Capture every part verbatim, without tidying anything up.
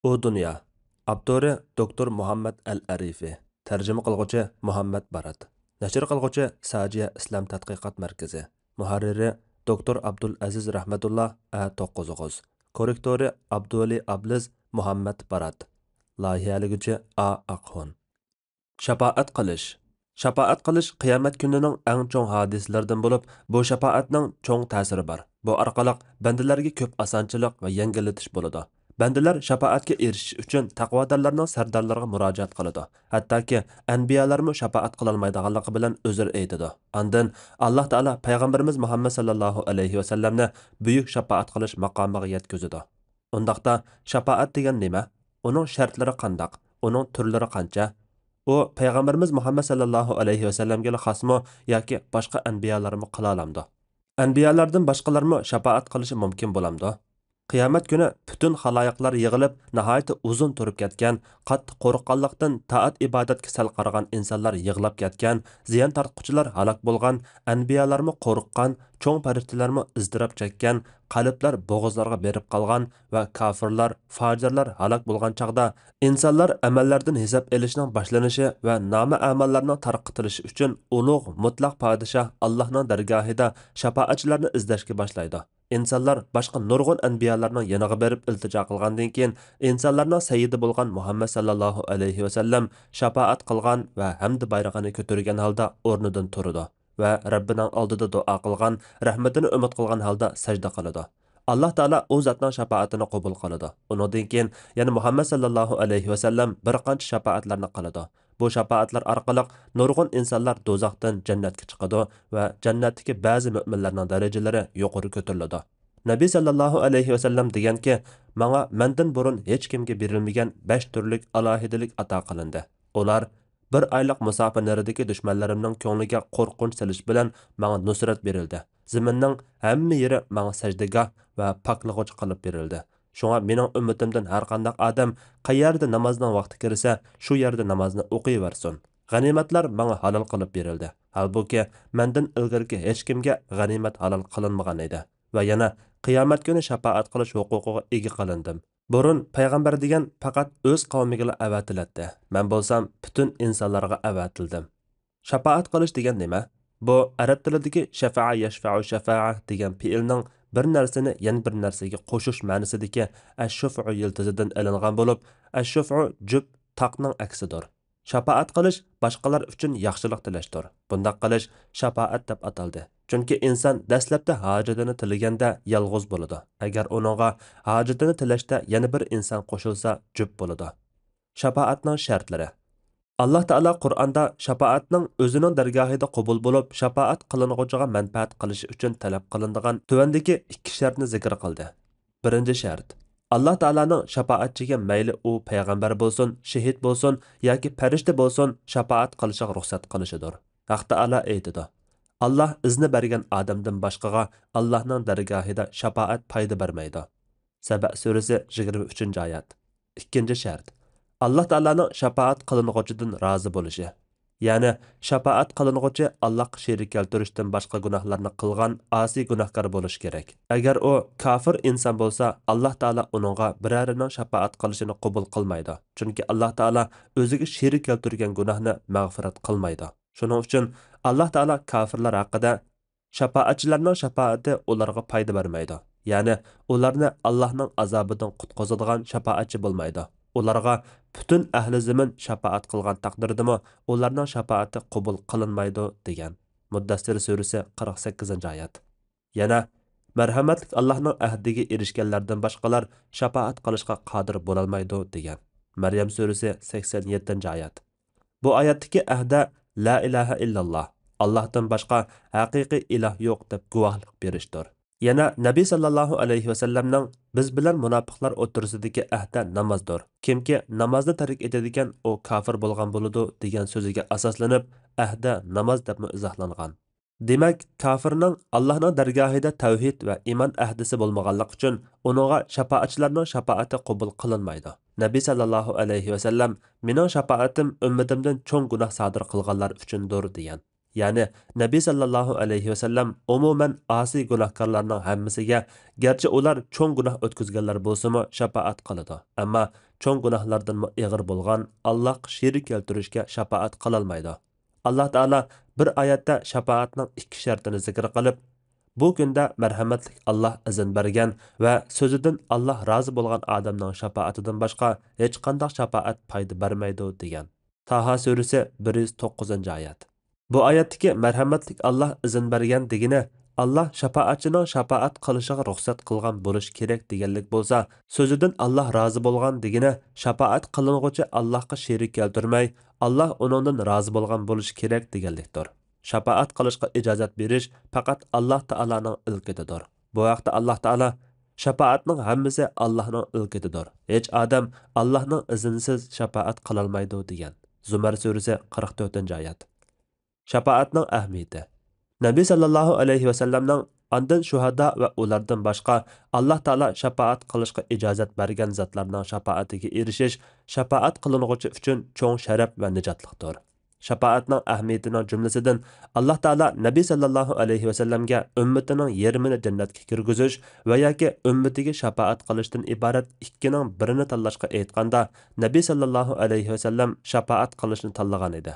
ئۇ دۇنيا. ئاپتورى دوكتور مۇھەممەد ئەل ئەرىفى. تەرجىمە قىلغۇچى مۇھەممەد بارات. نەشر قىلغۇچى ساجىيە ئىسلام تەتقىقات مەركىزى. مۇھەررىرى دوكتور ئابدۇلئەزىز رەھمەتۇللا ئە توققۇز ئوغۇز. كوررېكتورى ئابدۇۋەلى ئابلىز مۇھەممەد بارات. لايىھەلىگۈچى ئا ئاقخۇن. شاپائەت قىلىش. شاپائەت قىلىش قىيامەت كۈنىنىڭ ئەڭ چوڭ ھادىسىلىرىدىن بولۇپ، بۇ شاپائەتنىڭ چوڭ تەسىرى بار. بۇ ئارقىلىق بەندىلەرگە كۆپ ئاسانچىلىق ۋە يەڭگىللىتىش بولىدۇ. بەندىلەر شاپائەتكە ئېرىشىش ئۈچۈن تەقۋادارلارنىڭ سەردارلىرىغا مۇراجىئەت قىلىدۇ. ھەتتاكى ئەنبىيالارمۇ شاپائەت قىلالمايدىغانلىقى بىلەن ئۆزرە ئېيتىدۇ. ئاندىن ئاللاھ تائالا پەيغەمبىرىمىز مۇھەممەد سەللەللاھۇ ئەلەيھى ۋەسەللەمنى بۈيۈك شاپائەت قىلىش ماقامىغا يەتكۈزىدۇ. ئۇنداقتا شاپائەت دېگەن نېمە؟ ئۇنىڭ شەرتلىرى قانداق؟ ئۇنىڭ تۈرلىرى قانچە؟ ئۇ پەيغەمبىرىمىز مۇھەممەد سەللەللاھۇ ئەلەيھى ۋەسەللەمگىلا خاسمۇ ياكى باشقا ئەنبىيالارمۇ قىلالامدۇ؟ ئەنبىيالاردىن باشقىلارمۇ شاپائەت قىلىشى مۇمكىن بولامدۇ؟ قىيامەت كۈنى پۈتۈن خالايىقلار يىغىلىپ، ناھايىتى ئۇزۇن تۇرۇپ كەتكەن، قاتتىق قورققانلىقتىن تائەت-ئىبادەتكە سەل قارىغان ئىنسانلار يىغلاپ كەتكەن، زىيان تارتقۇچىلار ھالاك بولغان، ئەنبىيالارمۇ قورققان، چوڭ پەرىشتىلەرمۇ ئىزتىراپ چەككەن، قەلبلەر بوغۇزلارغا بېرىپ قالغان ۋە كاپىرلار، فاجىرلار ھالاك بولغان چاغدا، ئىنسانلار ئەمەللەردىن ھېساب ئېلىشنىڭ باشلىنىشى ۋە نامە-ئەماللارنىڭ تارقىتىلىشى ئۈچۈن ئۇلۇغ، مۇتلەق پادىشاھ ئاللاھنىڭ دەرگاھىدا شاپائەتچىلەرنى ئىزدەشكە باشلايدۇ. ئىنسانلار باشقا نۇرغۇن ئەنبىيالارنىڭ يېنىغا بېرىپ ئىلتىجا قىلغاندىن كېيىن، ئىنسانلارنىڭ سەييىدى بولغان مۇھەممەد سەللەللاھۇ ئەلەيھى ۋەسەللەم شاپائەت قىلغان ۋە ھەمد بايرىغىنى كۆتۈرگەن ھالدا ئورنىدىن تۇرىدۇ ۋە رەببىنىڭ ئالدىدا دۇئا قىلغان، رەھمىتىنى ئۈمىد قىلغان ھالدا سەجدە قىلىدۇ. ئاللاھ تائالا ئۇ زاتنىڭ شاپائىتىنى قوبۇل قىلىدۇ. ئۇنىڭدىن كېيىن يەنە مۇھەممەد سەللەللاھۇ ئەلەيھى ۋەسەللەم بىر قانچە شاپائەتلەرنى قىلىدۇ. بۇ شاپائەتلەر ئارقىلىق نۇرغۇن ئىنسانلار دوزاختىن جەننەتكە چىقىدۇ ۋە جەننەتتىكى بەزى مۆمىنلەرنىڭ دەرىجىلىرى يۇقىرى كۆتۈرۈلىدۇ. نەبى سەللەللاھۇ ئەلەيھى ۋەسەللەم دېگەنكى، ماڭا مەندىن بۇرۇن ھېچكىمگە بېرىلمىگەن بەش تۈرلۈك ئالاھىدىلىك ئاتا قىلىندى. ئۇلار، بىر ئايلىق مۇساپە نېرىدىكى دۈشمەنلىرىمنىڭ كۆڭلىگە قورقۇنچ سېلىش بىلەن ماڭا نۇسرەت بېرىلدى. زېمىننىڭ ھەممە يېرى ماڭا سەجدىگاھ ۋە پاكلىغۇچ قىلىپ بېرىلدى. شۇڭا مېنىڭ ئۈممىتىمدىن ھەرقانداق ئادەم قەيەردە نامازنىڭ ۋاقتى كىرسە، شۇ يەردە نامازنى ئوقۇيۋەرسۇن. غەنىيمەتلەر ماڭا ھالال قىلىپ بېرىلدى. ھالبۇكى، مەندىن ئىلگىرىكى ھېچكىمگە غەنىيمەت ھالال قىلىنمىغان ئىدى. ۋە يەنە قىيامەت كۈنى شاپائەت قىلىش ھوقۇقىغا ئىگە قىلىندىم. بۇرۇن پەيغەمبەر دېگەن پەقەت ئۆز قەۋمىگىلا ئەۋەتىلەتتى. مەن بولسام پۈتۈن ئىنسانلارغا ئەۋەتىلدىم. شاپائەت قىلىش دېگەن نېمە؟ بۇ ئەرەب تىلىدىكى شەفەئە يەشفەئۇ شەفەئە دېگەن پېئىلنىڭ بىر نەرسىنى يەنە بىر نەرسىگە قوشۇش مەنىسىدىكى ئەششۇفۇ يىلتىزىدىن ئېلىنغان بولۇپ، ئەششۇفۇ جۈپ تاقنىڭ ئەكسىدۇر. شاپائەت قىلىش باشقىلار ئۈچۈن ياخشىلىق تىلەشتۇر. بۇنداق قىلىش شاپائەت دەپ ئاتالدى. چۈنكى ئىنسان دەسلەپتە ھاجىتىنى تىلىگەندە يالغۇز بولىدۇ. ئەگەر ئۇنىڭغا ھاجىتىنى تىلەشتە يەنە بىر ئىنسان قوشۇلسا، جۈپ بولىدۇ. شاپائەتنىڭ شەرتلىرى. ئاللاھ تائالا قۇرئاندا شاپائەتنىڭ ئۆزىنىڭ دەرگاھىدا قوبۇل بولۇپ، شاپائەت قىلىنغۇچىغا مەنپەئەت قىلىش ئۈچۈن تەلەپ قىلىنىدىغان تۆۋەندىكى ئىككى شەرتنى زىكىر قىلدى. بىرىنچى شەرت، ئاللاھ تائالانىڭ شاپائەتچىگە مەيلى ئۇ پەيغەمبەر بولسۇن، شېھىت بولسۇن ياكى پەرىشتە بولسۇن، شاپائەت قىلىشىغا رۇخسەت قىلىشىدۇر. ھەق تائالا ئېيتىدۇ، ئاللاھ ئىزنى بەرگەن ئادەمدىن باشقىغا ئاللاھنىڭ دەرگاھىدا شاپائەت پايدا بەرمەيدۇ. سەبەء سۈرىسى يىگىرمە ئۈچىنچى ئايەت. ئىككىنچى شەرت، ئاللاھ تائالانىڭ شاپائەت قىلىنغۇچىدىن رازى بولۇشى. يەنى شاپائەت قىلىنغۇچى ئاللاھقا شېرىك كەلتۈرۈشتىن باشقا گۇناھلارنى قىلغان ئاسىي گۇناھكار بولۇشى كېرەك. ئەگەر ئۇ كاپىر ئىنسان بولسا، ئاللاھ تائالا ئۇنىڭغا بىرەرىنىڭ شاپائەت قىلىشىنى قوبۇل قىلمايدۇ. چۈنكى ئاللاھ تائالا ئۆزىگە شېرىك كەلتۈرگەن گۇناھنى مەغپىرەت قىلمايدۇ. شۇنىڭ ئۈچۈن ئاللاھ تائالا كاپىرلار ھەققىدە، شاپائەتچىلەرنىڭ شاپائىتى ئۇلارغا پايدا بەرمەيدۇ. يەنى ئۇلارنى ئاللاھنىڭ ئازابىدىن قۇتقۇزىدىغان شاپائەتچى بولمايدۇ. ئۇلارغا پۈتۈن ئەھلى زېمىن شاپائەت قىلغان تەقدىردىمۇ ئۇلارنىڭ شاپائىتى قوبۇل قىلىنمايدۇ، دېگەن. مۇددەسسىر سۈرىسى قىرىق سەككىزىنچى ئايەت. يەنە مەرھەمەتلىك ئاللاھنىڭ ئەھدىگە ئېرىشكەنلەردىن باشقىلار شاپائەت قىلىشقا قادىر بولالمايدۇ، دېگەن. مەريەم سۈرىسى سەكسەن يەتتىنچى ئايەت. بۇ ئايەتتىكى ئەھدە لا ئىلاھە ئىللاللاھ، ئاللاھتىن باشقا ھەقىقىي ئىلاھ يوق دەپ گۇۋاھلىق بېرىشتۇر. يەنە نەبى سەللەللاھۇ ئەلەيھى ۋەسەللەمنىڭ بىز بىلەن مۇناپىقلار ئوتتۇرىسىدىكى ئەھدە نامازدۇر. كىمكى نامازنى تەرك ئېتىدىكەن، ئۇ كاپىر بولغان بولىدۇ، دېگەن سۆزىگە ئاساسلىنىپ، ئەھدە ناماز دەپمۇ ئىزاھلانغان. دېمەك، كاپىرنىڭ ئاللاھنىڭ دەرگاھىدا تەۋھىد ۋە ئىمان ئەھدىسى بولمىغانلىقى ئۈچۈن ئۇنىڭغا شاپائەتچىلەرنىڭ شاپائىتى قوبۇل قىلىنمايدۇ. نەبى سەللەللاھۇ ئەلەيھى ۋەسەللەم، مېنىڭ شاپائىتىم ئۈممىتىمدىن چوڭ گۇناھ سادىر قىلغانلار ئۈچۈندۇر، دېگەن. يەنى نەبى سەللەللاھۇ ئەلەيھى ۋەسەللەم ئومۇمەن ئاسىي گۇناھكارلارنىڭ ھەممىسىگە، گەرچە ئۇلار چوڭ گۇناھ ئۆتكۈزگەنلەر بولسىمۇ، شاپائەت قىلىدۇ، ئەمما چوڭ گۇناھلاردىنمۇ ئېغىر بولغان ئاللاھقا شېرىك كەلتۈرۈشكە شاپائەت قىلالمايدۇ. ئاللاھ تائالا بىر ئايەتتە شاپائەتنىڭ ئىككى شەرتىنى زىكىر قىلىپ، بۇ كۈندە مەرھەمەتلىك ئاللاھ ئىزىن بەرگەن ۋە سۆزىدىن ئاللاھ رازى بولغان ئادەمنىڭ شاپائىتىدىن باشقا ھېچقانداق شاپائەت پايدا بەرمەيدۇ، دېگەن. تاھا سۈرىسى، بىر يۈز توققۇزىنچى ئايەت. بۇ ئايەتتىكى مەرھەمەتلىك ئاللاھ ئىزىن بەرگەن دېگىنى، ئاللاھ شاپائەتچىنىڭ شاپائەت قىلىشىغا رۇخسەت قىلغان بولۇشى كېرەك دېگەنلىك بولسا، سۆزىدىن ئاللاھ رازى بولغان دېگىنى، شاپائەت قىلىنغۇچى ئاللاھقا شېرىك كەلتۈرمەي، ئاللاھ ئۇنىڭدىن رازى بولغان بولۇشى كېرەك دېگەنلىكتۇر. شاپائەت قىلىشقا ئىجازەت بېرىش پەقەت ئاللاھ تائالانىڭ ئىلكىدىدۇر. بۇ ھەقتە ئاللاھ تائالا، شاپائەتنىڭ ھەممىسى ئاللاھنىڭ ئىلكىدىدۇر. ھېچ ئادەم ئاللاھنىڭ ئىزنىسىز شاپائەت قىلالمايدۇ، دېگەن. زۇمەر سۈرىسى، قىرىق تۆتىنچى ئايەت. شاپائەتنىڭ ئەھمىيىتى. نەبى سەللەللاھۇ ئەلەيھى ۋەسەللەمنىڭ ئاندىن شۇھادا ۋە ئۇلاردىن باشقا ئاللاھ تائالا شاپائەت قىلىشقا ئىجازەت بەرگەن زاتلارنىڭ شاپائىتىگە ئېرىشىش شاپائەت قىلىنغۇچى ئۈچۈن چوڭ شەرەپ ۋە نىجاتلىقتۇر. شاپائەتنىڭ ئەھمىيىتىنىڭ جۈملىسىدىن، ئاللاھ تائالا نەبى سەللەللاھۇ ئەلەيھى ۋەسەللەمگە ئۈممىتىنىڭ يېرىمىنى جەننەتكە كىرگۈزۈش ۋە ياكى ئۈممىتىگە شاپائەت قىلىشتىن ئىبارەت ئىككىنىڭ بىرىنى تاللاشقا ئېيتقاندا، نەبى سەللەللاھۇ ئەلەيھى ۋەسەللەم شاپائەت قىلىشنى تاللىغان ئىدى.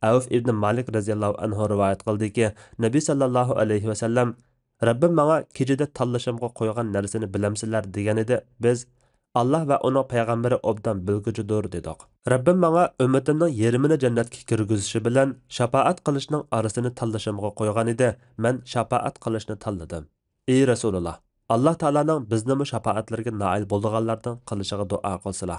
ئەۋف ئىبنى مالىك رەزىياللاھۇ ئەنھۇ رىۋايەت قىلدىكى، نەبى سەللەللاھۇ ئەلەيھى ۋەسەللەم، «رەببىم ماڭا كېچىدە تاللىشىمغا قويغان نەرسىنى بىلەمسىلەر؟» دېگەنىدى. بىز، «ئاللاھ ۋە ئۇنىڭ پەيغەمبىرى ئوبدان بىلگۈچىدۇر» دېدۇق. «رەببىم ماڭا ئۈممىتىمنىڭ يېرىمىنى جەننەتكە كىرگۈزۈشى بىلەن شاپائەت قىلىشنىڭ ئارىسىنى تاللىشىمغا قويغان ئىدى، مەن شاپائەت قىلىشنى تاللىدىم.» ئى رەسۇلۇللاھ، ئاللاھ تائالانىڭ بىزنىمۇ شاپائەتلىرىگە نائىل بولىدىغانلاردىن قىلىشىغا دۇئا قىلسىلا.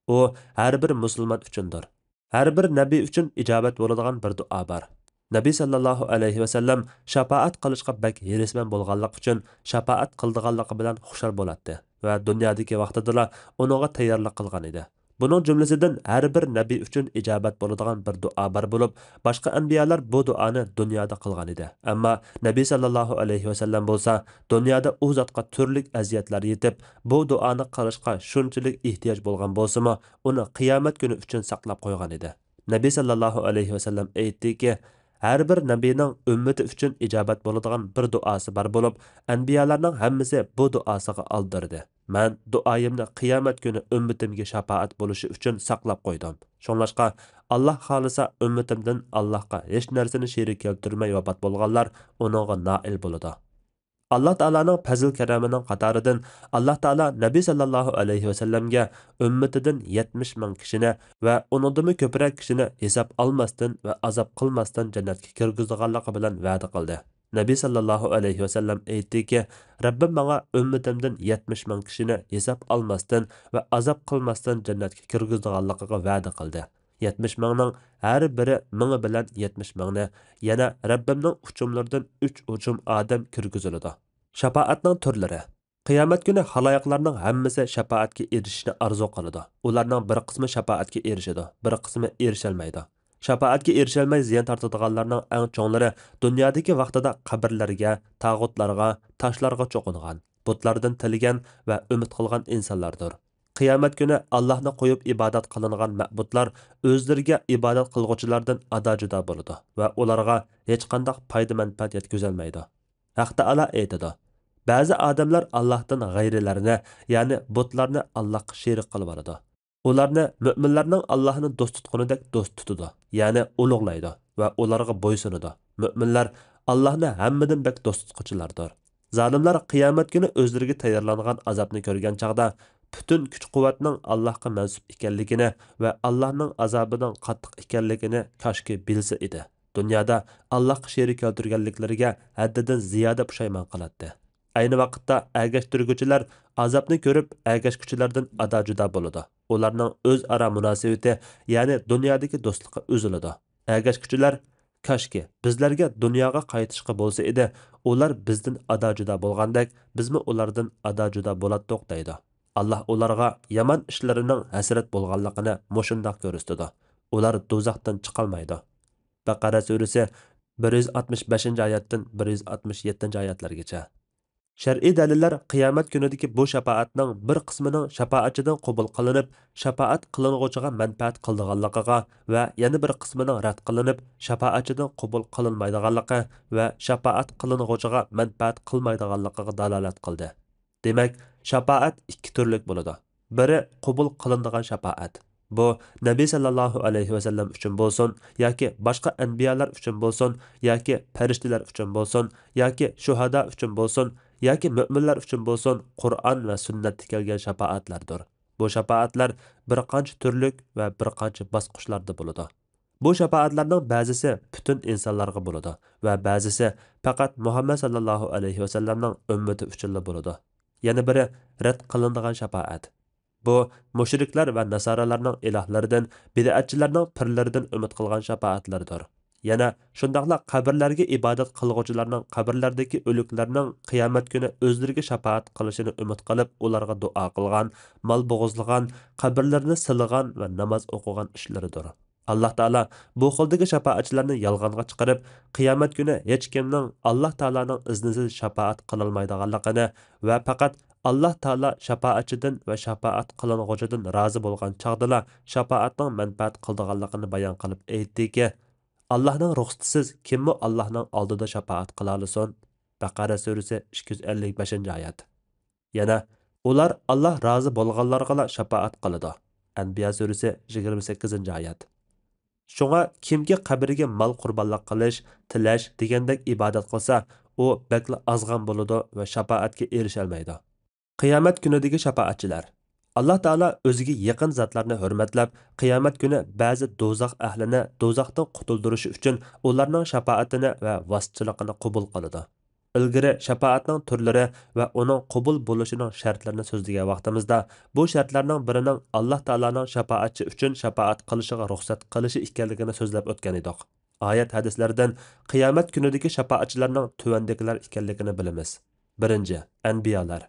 ئۇ ھەر بىر مۇسۇلمان ئۈچۈندۇر. ھەر بىر نەبىي ئۈچۈن ئىجابەت بولىدىغان بىر دۇئا بار. نەبى سەللەللاھۇ ئەلەيھى ۋەسەللەم شاپائەت قىلىشقا بەك ھېرىسمەن بولغانلىقى ئۈچۈن شاپائەت قىلىدىغانلىقى بىلەن خۇشال بولاتتى ۋە دۇنيادىكى ۋاقتىدىلا ئۇنىڭغا تەييارلىق قىلغان ئىدى. بۇنىڭ جۈملىسىدىن ھەر بىر نەبىي ئۈچۈن ئىجابەت بولىدىغان بىر دۇئا بار بولۇپ، باشقا ئەنبىيالار بۇ دۇئانى دۇنيادا قىلغان ئىدى. ئەمما نەبى سەللەللاھۇ ئەلەيھى ۋەسەللەم بولسا دۇنيادا ئۇ زاتقا تۈرلۈك ئەزىيەتلەر يېتىپ، بۇ دۇئانى قىلىشقا شۇنچىلىك ئېھتىياج بولغان بولسىمۇ، ئۇنى قىيامەت كۈنى ئۈچۈن ساقلاپ قويغان ئىدى. نەبى سەللەللاھۇ ئەلەيھى ۋەسەللەم ئېيتتىكى، ھەر بىر نەبىنىڭ ئۈممىتى ئۈچۈن ئىجابەت بولىدىغان بىر دۇئاسى بار بولۇپ، ئەنبىيالارنىڭ ھەممىسى بۇ دۇئاسىغا ئالدىرىدى. مەن دۇئايىمنى قىيامەت كۈنى ئۈممىتىمگە شاپائەت بولۇشى ئۈچۈن ساقلاپ قويدۇم. شۇڭلاشقا، ئاللاھ خالىسا، ئۈممىتىمدىن ئاللاھقا ھېچ نەرسىنى شېرىك كەلتۈرمەي ۋاپات بولغانلار ئۇنىڭغا نائىل بولىدۇ. ئاللاھ تائالانىڭ پەزىل-كەرىمىنىڭ قاتارىدىن، ئاللاھ تائالا نەبى سەللەللاھۇ ئەلەيھى ۋەسەللەمگە ئۈممىتىدىن يەتمىش مىڭ كىشىنى ۋە ئۇنىڭدىنمۇ كۆپرەك كىشىنى ھېساب ئالماستىن ۋە ئازاب قىلماستىن جەننەتكە كىرگۈزىدىغانلىقى بىلەن ۋەدە قىلدى. نەبى سەللەللاھۇ ئەلەيھى ۋەسەللەم ئېيتتىكى، رەببىم ماڭا ئۈممىتىمدىن يەتمىش مىڭ كىشىنى ھېساب ئالماستىن ۋە ئازاب قىلماستىن جەننەتكە كىرگۈزىدىغانلىقىغا ۋەدە قىلدى. يەتمىش مىڭنىڭ ھەر بىرى مىڭى بىلەن يەتمىش مىڭنى، يەنە رەببىمنىڭ ئۇچۇملىرىدىن ئۈچ ئۇچۇم ئادەم كىرگۈزۈلىدۇ. شاپائەتنىڭ تۈرلىرى. قىيامەت كۈنى خالايىقلارنىڭ ھەممىسى شاپائەتكە ئېرىشىشنى ئارزۇ قىلىدۇ. ئۇلارنىڭ بىر قىسمى شاپائەتكە ئېرىشىدۇ، بىر قىسمى ئېرىشەلمەيدۇ. شاپائەتكە ئېرىشەلمەي زىيان تارتىدىغانلارنىڭ ئەڭ چوڭلىرى دۇنيادىكى ۋاقتىدا قەبرىلەرگە، تاغۇتلارغا، تاشلارغا چوقۇنغان، بۇتلاردىن تىلىگەن ۋە ئۈمىد قىلغان ئىنسانلاردۇر. قىيامەت كۈنى ئاللاھنى قويۇپ ئىبادەت قىلىنغان مەبۇدلار ئۆزلىرىگە ئىبادەت قىلغۇچىلاردىن ئادا-جۇدا بولىدۇ ۋە ئۇلارغا ھېچقانداق پايدا-مەنپەئەت يەتكۈزەلمەيدۇ. ھەق تائالا ئېيتىدۇ، بەزى ئادەملەر ئاللاھتىن غەيرىلەرنى، يەنى بۇتلارنى ئاللاھقا شېرىك قىلىۋالىدۇ. ئۇلارنى مۆمىنلەرنىڭ ئاللاھنى دوست تۇتقىنىدەك دوست تۇتىدۇ، يەنى ئۇلۇغلايدۇ ۋە ئۇلارغا بويسۇنىدۇ. مۆمىنلەر ئاللاھنى ھەممىدىن بەك دوست تۇتقۇچىلاردۇر. زالىملار قىيامەت كۈنى ئۆزلىرىگە تەييارلانغان ئازابنى كۆرگەن چاغدا پۈتۈن كۈچ-قۇۋۋەتنىڭ ئاللاھقا مەنسۇپ ئىكەنلىكىنى ۋە ئاللاھنىڭ ئازابىنىڭ قاتتىق ئىكەنلىكىنى كاشكى بىلسە ئىدى. دۇنيادا ئاللاھقا شېرىك كەلتۈرگەنلىكلىرىگە ھەددىدىن زىيادە پۇشايمان قىلاتتى. ئەينى ۋاقىتتا ئەگەشتۈرگۈچىلەر ئازابنى كۆرۈپ، ئەگەشكۈچىلەردىن ئادا-جۇدا بولىدۇ. ئۇلارنىڭ ئۆزئارا مۇناسىۋىتى، يەنى دۇنيادىكى دوستلۇقى ئۈزۈلىدۇ. ئەگەشكۈچىلەر، كاشكى بىزلەرگە دۇنياغا قايتىشقا بولسا ئىدى، ئۇلار بىزدىن ئادا-جۇدا بولغاندەك، بىزمۇ ئۇلاردىن ئادا-جۇدا بولاتتۇق، دەيدۇ. ئاللاھ ئۇلارغا يامان ئىشلىرىنىڭ ھەسرەت بولغانلىقىنى مۇشۇنداق كۆرسىتىدۇ، ئۇلار دوزاختىن چىقالمايدۇ. بەقەرە سۈرىسى، بىر يۈز ئاتمىش بەشىنچى ئايەتتىن بىر يۈز ئاتمىش يەتتىنچى ئايەتلەرگىچە. شەرئىي دەلىللەر قىيامەت كۈنىدىكى بۇ شاپائەتنىڭ بىر قىسمىنىڭ شاپائەتچىدىن قوبۇل قىلىنىپ، شاپائەت قىلىنغۇچىغا مەنپەئەت قىلىدىغانلىقىغا ۋە يەنە بىر قىسمىنىڭ رەت قىلىنىپ، شاپائەتچىدىن قوبۇل قىلىنمايدىغانلىقى ۋە شاپائەت قىلىنغۇچىغا مەنپەئەت قىلمايدىغانلىقىغا دالالەت قىلدى. دېمەك، شاپائەت ئىككى تۈرلۈك بولىدۇ. بىرى قوبۇل قىلىنىدىغان شاپائەت. بۇ نەبى سەللەللاھۇ ئەلەيھى ۋەسەللەم ئۈچۈن بولسۇن ياكى باشقا ئەنبىيالار ئۈچۈن بولسۇن ياكى پەرىشتىلەر ئۈچۈن بولسۇن ياكى شۇھادا ئۈچۈن بولسۇن ياكى مۆمىنلەر ئۈچۈن بولسۇن، قۇرئان ۋە سۈننەتتە كەلگەن شاپائەتلەردۇر. بۇ شاپائەتلەر بىر قانچە تۈرلۈك ۋە بىر قانچە باسقۇچلاردا بولىدۇ. بۇ شاپائەتلەرنىڭ بەزىسى پۈتۈن ئىنسانلارغا بولىدۇ ۋە بەزىسى پەقەت مۇھەممەد سەللەللاھۇ ئەلەيھى ۋەسەللەمنىڭ ئۈممىتى ئۈچۈنلا بولىدۇ. يەنە بىرى رەت قىلىنىدىغان شاپائەت. بۇ مۇشرىكلار ۋە ناسارالارنىڭ ئىلاھلىرىدىن، بىدئەتچىلەرنىڭ پىرلىرىدىن ئۈمىد قىلغان شاپائەتلەردۇر. يەنە شۇنداقلا قەبرىلەرگە ئىبادەت قىلغۇچىلارنىڭ قەبرىلەردىكى ئۆلۈكلەرنىڭ قىيامەت كۈنى ئۆزلىرىگە شاپائەت قىلىشىنى ئۈمىد قىلىپ، ئۇلارغا دۇئا قىلغان، مال بوغۇزلىغان، قەبرىلىرىنى سىلىغان ۋە ناماز ئوقۇغان ئىشلىرىدۇر. ئاللاھ تائالا بۇ خىلدىكى شاپائەتچىلەرنى يالغانغا چىقىرىپ، قىيامەت كۈنى ھېچكىمنىڭ ئاللاھ تائالانىڭ ئىزنىسىز شاپائەت قىلالمايدىغانلىقىنى ۋە پەقەت ئاللاھ تائالا شاپائەتچىدىن ۋە شاپائەت قىلىنغۇچىدىن رازى بولغان چاغدىلا شاپائەتنىڭ مەنپەئەت قىلىدىغانلىقىنى بايان قىلىپ ئېيتتىكى، ئاللاھنىڭ رۇخسىتىسىز كىممۇ ئاللاھنىڭ ئالدىدا شاپائەت قىلالىسۇن؟ بەقەرە سۈرىسى ئىككى يۈز ئەللىك بەشىنچى ئايەت. يەنە، ئۇلار ئاللاھ رازى بولغانلارغىلا شاپائەت قىلىدۇ. ئەنبىيا سۈرىسى يىگىرمە سەككىزىنچى ئايەت. شۇڭا كىمكى قەبرىگە مال قۇربانلىق قىلىش، تىلەش دېگەندەك ئىبادەت قىلسا، ئۇ بەكلا ئازغان بولىدۇ ۋە شاپائەتكە ئېرىشەلمەيدۇ. قىيامەت كۈنىدىكى شاپائەتچىلەر. ئاللاھ تائالا ئۆزىگە يېقىن زاتلارنى ھۆرمەتلەپ، قىيامەت كۈنى بەزى دوزاخ ئەھلىنى دوزاختىن قۇتۇلدۇرۇش ئۈچۈن ئۇلارنىڭ شاپائىتىنى ۋە ۋاسىتىچىلىقىنى قوبۇل قىلىدۇ. ئىلگىرى شاپائەتنىڭ تۈرلىرى ۋە ئۇنىڭ قوبۇل بولۇشىنىڭ شەرتلىرىنى سۆزلىگەن ۋاقتىمىزدا، بۇ شەرتلەرنىڭ بىرىنىڭ ئاللاھ تائالانىڭ شاپائەتچى ئۈچۈن شاپائەت قىلىشىغا رۇخسەت قىلىشى ئىكەنلىكىنى سۆزلەپ ئۆتكەن ئىدۇق. ئايەت ھەدىسلەردىن قىيامەت كۈنىدىكى شاپائەتچىلەرنىڭ تۆۋەندىكىلەر ئىكەنلىكىنى بىلىمىز. بىرىنچى، ئەنبىيالار.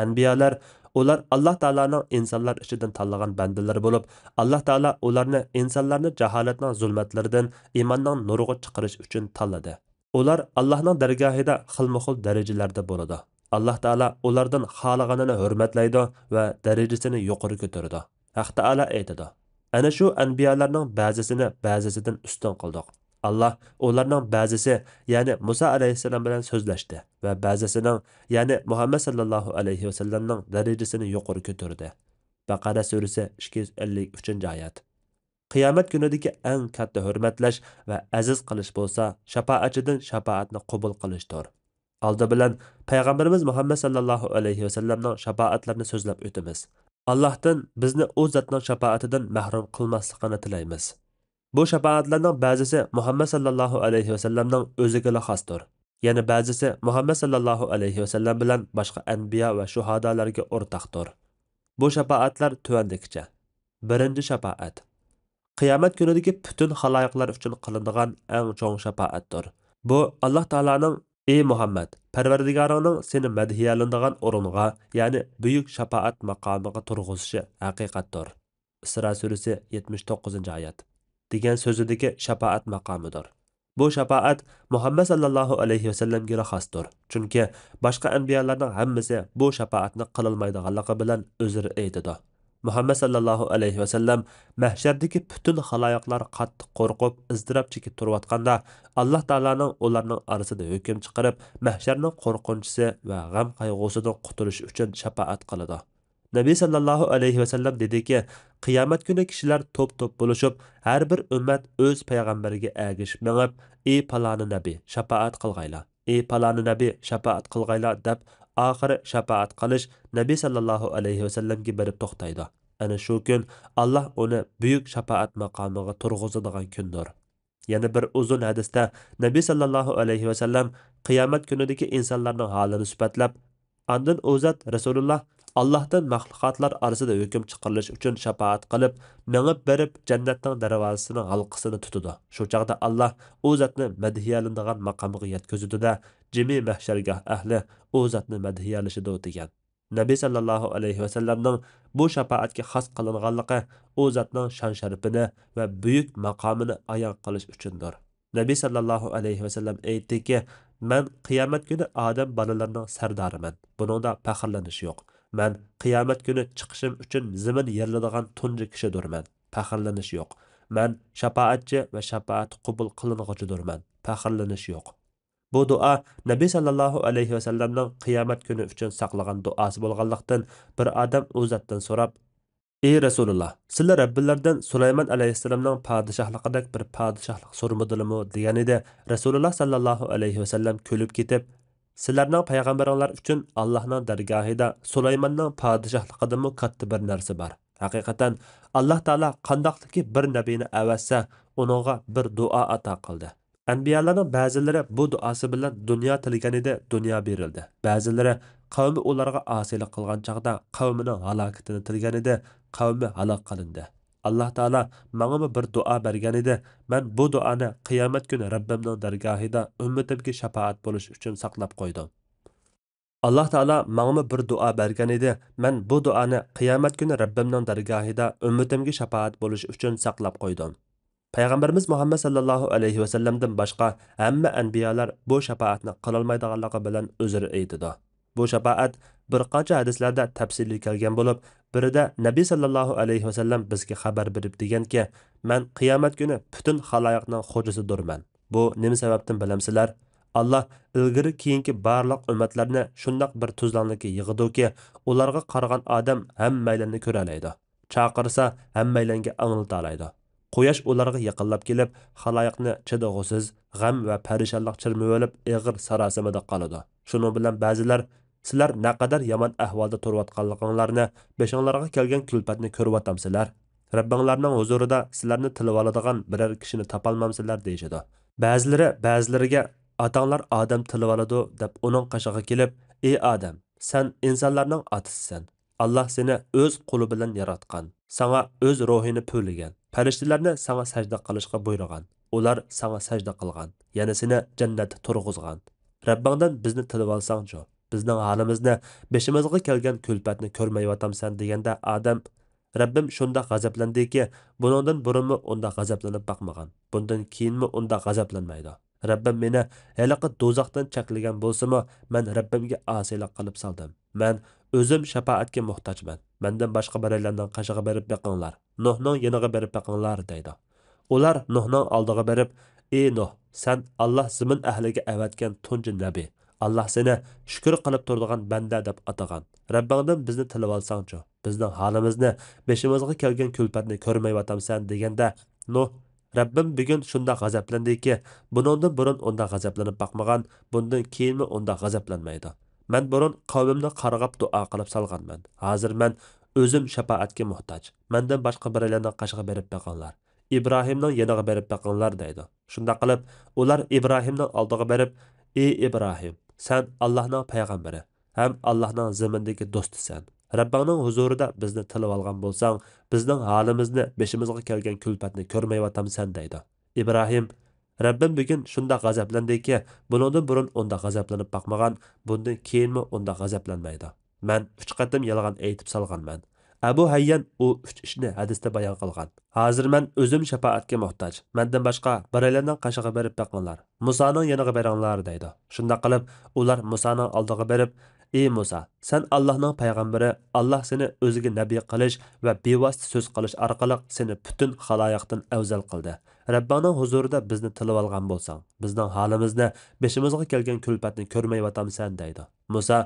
ئەنبىيالار، ئۇلار ئاللاھ تائالانىڭ ئىنسانلار ئىچىدىن تاللىغان بەندىلىرى بولۇپ، ئاللاھ تائالا ئۇلارنى ئىنسانلارنى جاھالەتنىڭ زۇلمەتلىرىدىن ئىماننىڭ نۇرىغا چىقىرىش ئۈچۈن تاللىدى. ئۇلار ئاللاھنىڭ دەرگاھىدا خىلمۇ خىل دەرىجىلەردە بولىدۇ. ئاللاھ تائالا ئۇلاردىن خالىغىنىنى ھۆرمەتلەيدۇ ۋە دەرىجىسىنى يۇقىرى كۆتۈرىدۇ. ھەق تائالا ئېيتىدۇ، ئەنە شۇ ئەنبىيالارنىڭ بەزىسىنى بەزىسىدىن ئۈستۈن قىلدۇق. ئاللاھ ئۇلارنىڭ بەزىسى، يەنى مۇسا ئەلەيھىسسالام بىلەن سۆزلەشتى ۋە بەزىسىنىڭ، يەنى مۇھەممەد سەللەللاھۇ ئەلەيھى ۋەسەللەمنىڭ دەرىجىسىنى يۇقىرى كۆتۈردى. بەقەرە سۈرىسى ئىككى يۈز ئەللىك ئۈچىنچى ئايەت. قىيامەت كۈنىدىكى ئەڭ كاتتا ھۆرمەتلەش ۋە ئەزىز قىلىش بولسا، شاپائەتچىدىن شاپائەتنى قوبۇل قىلىشتۇر. ئالدى بىلەن پەيغەمبىرىمىز مۇھەممەد سەللەللاھۇ ئەلەيھى ۋەسەللەمنىڭ شاپائەتلىرىنى سۆزلەپ ئۆتىمىز. ئاللاھتىن بىزنى ئۇ زاتنىڭ شاپائىتىدىن مەھرۇم قىلماسلىقىنى تىلەيمىز. بۇ شاپائەتلەرنىڭ بەزىسى مۇھەممەد سەللەللاھۇ ئەلەيھى ۋەسەللەمنىڭ ئۆزىگىلا خاستۇر. يەنە بەزىسى مۇھەممەد سەللەللاھۇ ئەلەيھى ۋەسەللەم بىلەن باشقا ئەنبىيا ۋە شۇھادالارغا ئورتاقتۇر. بۇ شاپائەتلەر تۆۋەندىكىچە. بىرىنچى شاپائەت. قىيامەت كۈنىدىكى پۈتۈن خالايىقلار ئۈچۈن قىلىنىدىغان ئەڭ چوڭ شاپائەتتۇر. بۇ ئاللاھ تائالانىڭ، ئى مۇھەممەد، پەرۋەردىگارىڭنىڭ سېنى مەدھىيەلىنىدىغان ئورۇنغا، يەنى بۈيۈك شاپائەت ماقامىغا تۇرغۇزۇشى ھەقىقەتتۇر. ئىسرا سۈرىسى يەتمىش توققۇزىنچى ئايەت. دېگەن سۆزىدىكى شاپائەت ماقامىدۇر. بۇ شاپائەت مۇھەممەد سەللەللاھۇ ئەلەيھى ۋەسەللەمگىلا خاستۇر. چۈنكى باشقا ئەنبىيالارنىڭ ھەممىسى بۇ شاپائەتنى قىلالمايدىغانلىقى بىلەن ئۆزرە ئېيتىدۇ. مۇھەممەد سەللەللاھۇ ئەلەيھى ۋەسەللەم مەھشەردىكى پۈتۈن خالايىقلار قاتتىق قورقۇپ، ئىزتىراپ چېكىپ تۇرۇۋاتقاندا، ئاللاھ تائالانىڭ ئۇلارنىڭ ئارىسىدا ھۆكۈم چىقىرىپ، مەھشەرنىڭ قورقۇنچىسى ۋە غەم-قايغۇسىدىن قۇتۇلۇش ئۈچۈن شاپائەت قىلىدۇ. نەبى سەللەللاھۇ ئەلەيھى ۋەسەللەم دېدىكى، قىيامەت كۈنى كىشىلەر توپ-توپ بولۇشۇپ، ھەر بىر ئۈممەت ئۆز پەيغەمبىرىگە ئەگىشىپ مېڭىپ، ئى پالانى نەبى، شاپائەت قىلغايلا، ئى پالانى نەبى، شاپائەت قىلغايلا دەپ، ئاخىرى شاپائەت قىلىش نەبى سەللەللاھۇ ئەلەيھى ۋەسەللەمگە بېرىپ توختايدۇ. ئەنە شۇ كۈن ئاللاھ ئۇنى بۈيۈك شاپائەت ماقامىغا تۇرغۇزىدىغان كۈندۇر. يەنە بىر ئۇزۇن ھەدىستە نەبى سەللەللاھۇ ئەلەيھى ۋەسەللەم قىيامەت كۈنىدىكى ئىنسانلارنىڭ ھالىنى سۈپەتلەپ، ئاندىن ئۇ زات رەسۇلۇللاھ ئاللاھتىن مەخلۇقاتلار ئارىسىدا ھۆكۈم چىقىرىلىش ئۈچۈن شاپائەت قىلىپ، مېڭىپ بېرىپ جەننەتنىڭ دەرۋازىسىنىڭ ھالقىسىنى تۇتىدۇ. شۇ چاغدا ئاللاھ ئۇ زاتنى مەدھىيەلىنىدىغان ماقامغا يەتكۈزىدۇ-دە، جىمى مەھشەرگاھ ئەھلى ئۇ زاتنى مەدھىيەلىشىدۇ، دېگەن. نەبى سەللەللاھۇ ئەلەيھى ۋەسەللەمنىڭ بۇ شاپائەتكە خاس قىلىنغانلىقى ئۇ زاتنىڭ شان-شەرىپىنى ۋە بۈيۈك ماقامىنى ئايان قىلىش ئۈچۈندۇر. نەبى سەللەللاھۇ ئەلەيھى ۋەسەللەم ئېيتتىكى، مەن قىيامەت كۈنى ئادەم بالىلىرىنىڭ سەردارىمەن. بۇنىڭدا پەخىرلىنىش يوق. مەن قىيامەت كۈنى چىقىشىم ئۈچۈن زېمىن يېرىلىدىغان تۇنجى كىشىدۇرمەن. پەخىرلىنىش يوق. مەن شاپائەتچى ۋە شاپائەت قوبۇل قىلىنغۇچىدۇرمەن. پەخىرلىنىش يوق. بۇ دۇئا نەبى ساللاللاھۇ ئەلەيھى ۋەسەللەمنىڭ قىيامەت كۈنى ئۈچۈن ساقلىغان دۇئاسى بولغانلىقتىن، بىر ئادەم ئۇ زاتتىن سوراپ، ئى رەسۇلۇللا، سىلەر رەببىلەردىن سۇلايمان ئەلەيھىسسالامنىڭ پادىشاھلىقىدەك بىر پادىشاھلىق سورىمىدىلىمۇ؟ دېگەنىدى. رەسۇلۇللا ساللاللاھۇ ئەلەيھى ۋەسەللەم كۈلۈپ كېتىپ، سىلەرنىڭ پەيغەمبىرىڭلار ئۈچۈن ئاللاھنىڭ دەرگاھىدا سۇلايماننىڭ پادىشاھلىقىدىنمۇ كاتتا بىر نەرسە بار. ھەقىقەتەن، ئاللاھ تائالا قانداقتىكى بىر نەبىنى ئەۋەتسە، ئۇنىڭغا بىر دۇئا ئاتا قىلدى. ئەنبىيالارنىڭ بەزىلىرى بۇ دۇئاسى بىلەن دۇنيا تىلىگەنىدى، دۇنيا بېرىلدى. بەزىلىرى قەۋمى ئۇلارغا ئاسىيلىق قىلغان چاغدا قەۋمىنىڭ ھالاكىتىنى تىلىگەنىدى، قەۋمى ھالاك قىلىندى. ئاللاھ تائالا ماڭىمۇ بىر دۇئا بەرگەنىدى، مەن بۇ دۇئانى قىيامەت كۈنى رەببىمنىڭ دەرگاھىدا ئۈممىتىمگە شاپائەت بولۇش ئۈچۈن ساقلاپ قويدۇم. ئاللاھ تائالا ماڭىمۇ بىر دۇئا بەرگەنىدى، مەن بۇ دۇئانى قىيامەت كۈنى رەببىمنىڭ دەرگاھىدا ئۈممىتىمگە شاپائەت بولۇش ئۈچۈن ساقلاپ قويدۇم. پەيغەمبىرىمىز مۇھەممەد ساللاللاھۇ ئەلەيھى ۋەسەللەمدىن باشقا ھەممە ئەنبىيالار بۇ شاپائەتنى قىلالمايدىغانلىقى بىلەن ئۆزرە ئېيتىدۇ. بۇ شاپائەت بىر قانچە ھەدىسلەردە تەپسىلىي كەلگەن بولۇپ، بىرىدە نەبى ساللاللاھۇ ئەلەيھى ۋەسەللەم بىزگە خەۋەر بېرىپ دېگەنكى، مەن قىيامەت كۈنى پۈتۈن خالايىقنىڭ خوجىسىدۇرمەن. بۇ نېمە سەۋەبتىن بىلەمسىلەر؟ ئاللاھ ئىلگىرى كېيىنكى بارلىق ئۈممەتلەرنى شۇنداق بىر تۈزلەڭلىككە يىغىدۇكى، ئۇلارغا قارىغان ئادەم ھەممەيلەننى كۆرەلەيدۇ. چاقىرسا ھەممەيلەنگە ئاڭلىتالايدۇ. قۇياش ئۇلارغا يېقىنلاپ كېلىپ، خالايىقنى چىدىغۇسىز غەم ۋە پەرىشانلىق چىرمىۋېلىپ، ئېغىر ساراسىمىدە قالىدۇ. شۇنىڭ بىلەن بەزىلەر، سىلەر نەقەدەر يامان ئەھۋالدا تۇرۇۋاتقانلىقىڭلارنى، بېشىڭلارغا كەلگەن كۈلپەتنى كۆرۈۋاتامسىلەر؟ رەببىڭلارنىڭ ھۇزۇرىدا سىلەرنى تىلىۋالىدىغان بىرەر كىشىنى تاپالمامسىلەر؟ دېيىشىدۇ. بەزىلىرى بەزىلىرىگە، ئاتاڭلار ئادەم تىلىۋالىدۇ، دەپ ئۇنىڭ قېشىغا كېلىپ، ئى ئادەم، سەن ئىنسانلارنىڭ ئاتىسىسەن. ئاللاھ سېنى ئۆز قولى بىلەن ياراتقان، ساڭا ئۆز روھىنى پۈۋلىگەن، پەرىشتىلەرنى ساڭا سەجدە قىلىشقا بۇيرۇغان، ئۇلار ساڭا سەجدە قىلغان، يەنە سېنى جەننەتتە تۇرغۇزغان. رەببىڭدىن بىزنى تىلىۋالساڭچۇ؟ بىزنىڭ ھالىمىزنى، بېشىمىزغا كەلگەن كۈلپەتنى كۆرمەيۋاتامسەن؟ دېگەندە ئادەم، رەببىم شۇنداق غەزەپلەندىكى، بۇنىڭدىن بۇرۇنمۇ ئۇنداق غەزەپلىنىپ باقمىغان، بۇندىن كېيىنمۇ ئۇنداق غەزەپلەنمەيدۇ. رەببىم مېنى ھېلىقى دوزاختىن چەكلىگەن بولسىمۇ، مەن رەببىمگە ئاسىيلىق قىلىپ سالدىم. مەن ئۆزۈم شاپائەتكە موھتاجمەن. مەندىن باشقا بىرەيلەننىڭ قېشىغا بېرىپ بېقىڭلار. نۇھنىڭ يېنىغا بېرىپ بېقىڭلار، دەيدۇ. ئۇلار نۇھنىڭ ئالدىغا بېرىپ، ئى نۇھ، سەن ئاللاھ زېمىن ئەھلىگە ئەۋەتكەن تۇنجى نەبى. ئاللاھ سېنى شۈكۈر قىلىپ تۇرىدىغان بەندە دەپ ئاتىغان. رەببىڭدىن بىزنى تىلىۋالساڭچۇ؟ بىزنىڭ ھالىمىزنى، بېشىمىزغا كەلگەن كۈلپەتنى كۆرمەيۋاتامسەن؟ دېگەندە، نۇھ، رەببىم بۈگۈن شۇنداق غەزەپلەندىكى، بۇنىڭدىن بۇرۇن ئۇنداق غەزەپلىنىپ باقمىغان، بۇندىن كېيىنمۇ ئۇنداق غەزەپلەنمەيدۇ. مەن بۇرۇن قەۋمىمنى قارغاپ دۇئا قىلىپ سالغانمەن. ھازىر مەن ئۆزۈم شاپائەتكە موھتاج. مەندىن باشقا بىرەيلەننىڭ قېشىغا بېرىپ بېقىڭلار. ئىبراھىمنىڭ يېنىغا بېرىپ بېقىڭلار، دەيدۇ. شۇنداق قىلىپ، ئۇلار ئىبراھىمنىڭ ئالدىغا بېرىپ، ئى ئىبراھىم، سەن ئاللاھنىڭ پەيغەمبىرى ھەم ئاللاھنىڭ زېمىندىكى دوستىسەن. رەببىڭنىڭ ھۇزۇرىدا بىزنى تىلىۋالغان بولساڭ، بىزنىڭ ھالىمىزنى، بېشىمىزغا كەلگەن كۈلپەتنى كۆرمەيۋاتامسەن؟ دەيدۇ. ئىبراھىم، رەببىم بۈگۈن شۇنداق غەزەپلەندىكى، بۇنىڭدىن بۇرۇن ئۇنداق غەزەپلىنىپ باقمىغان، بۇندىن كېيىنمۇ ئۇنداق غەزەپلەنمەيدۇ. مەن ئۈچ قېتىم يالغان ئېيتىپ سالغانمەن. ئەبۇ ھەييان ئۇ ئۈچ ئىشنى ھەدىستە بايان قىلغان. ھازىر مەن ئۆزۈم شاپائەتكە موھتاج. مەندىن باشقا بىرەيلەننىڭ قېشىغا بېرىپ بېقىڭلار. مۇسانىڭ يېنىغا بېرىڭلار، دەيدۇ. شۇنداق قىلىپ، ئۇلار مۇسانىڭ ئالدىغا بېرىپ، ئى مۇسا، سەن ئاللاھنىڭ پەيغەمبىرى، ئاللاھ سېنى ئۆزىگە نەبىي قىلىش ۋە بىۋاسىتە سۆز قىلىش ئارقىلىق سېنى پۈتۈن خالايىقتىن ئەۋزەل قىلدى. رەببىڭنىڭ ھۇزۇرىدا بىزنى تىلىۋالغان بولساڭ، بىزنىڭ ھالىمىزنى، بېشىمىزغا كەلگەن كۈلپەتنى كۆرمەيۋاتامسەن؟ دەيدۇ. مۇسا،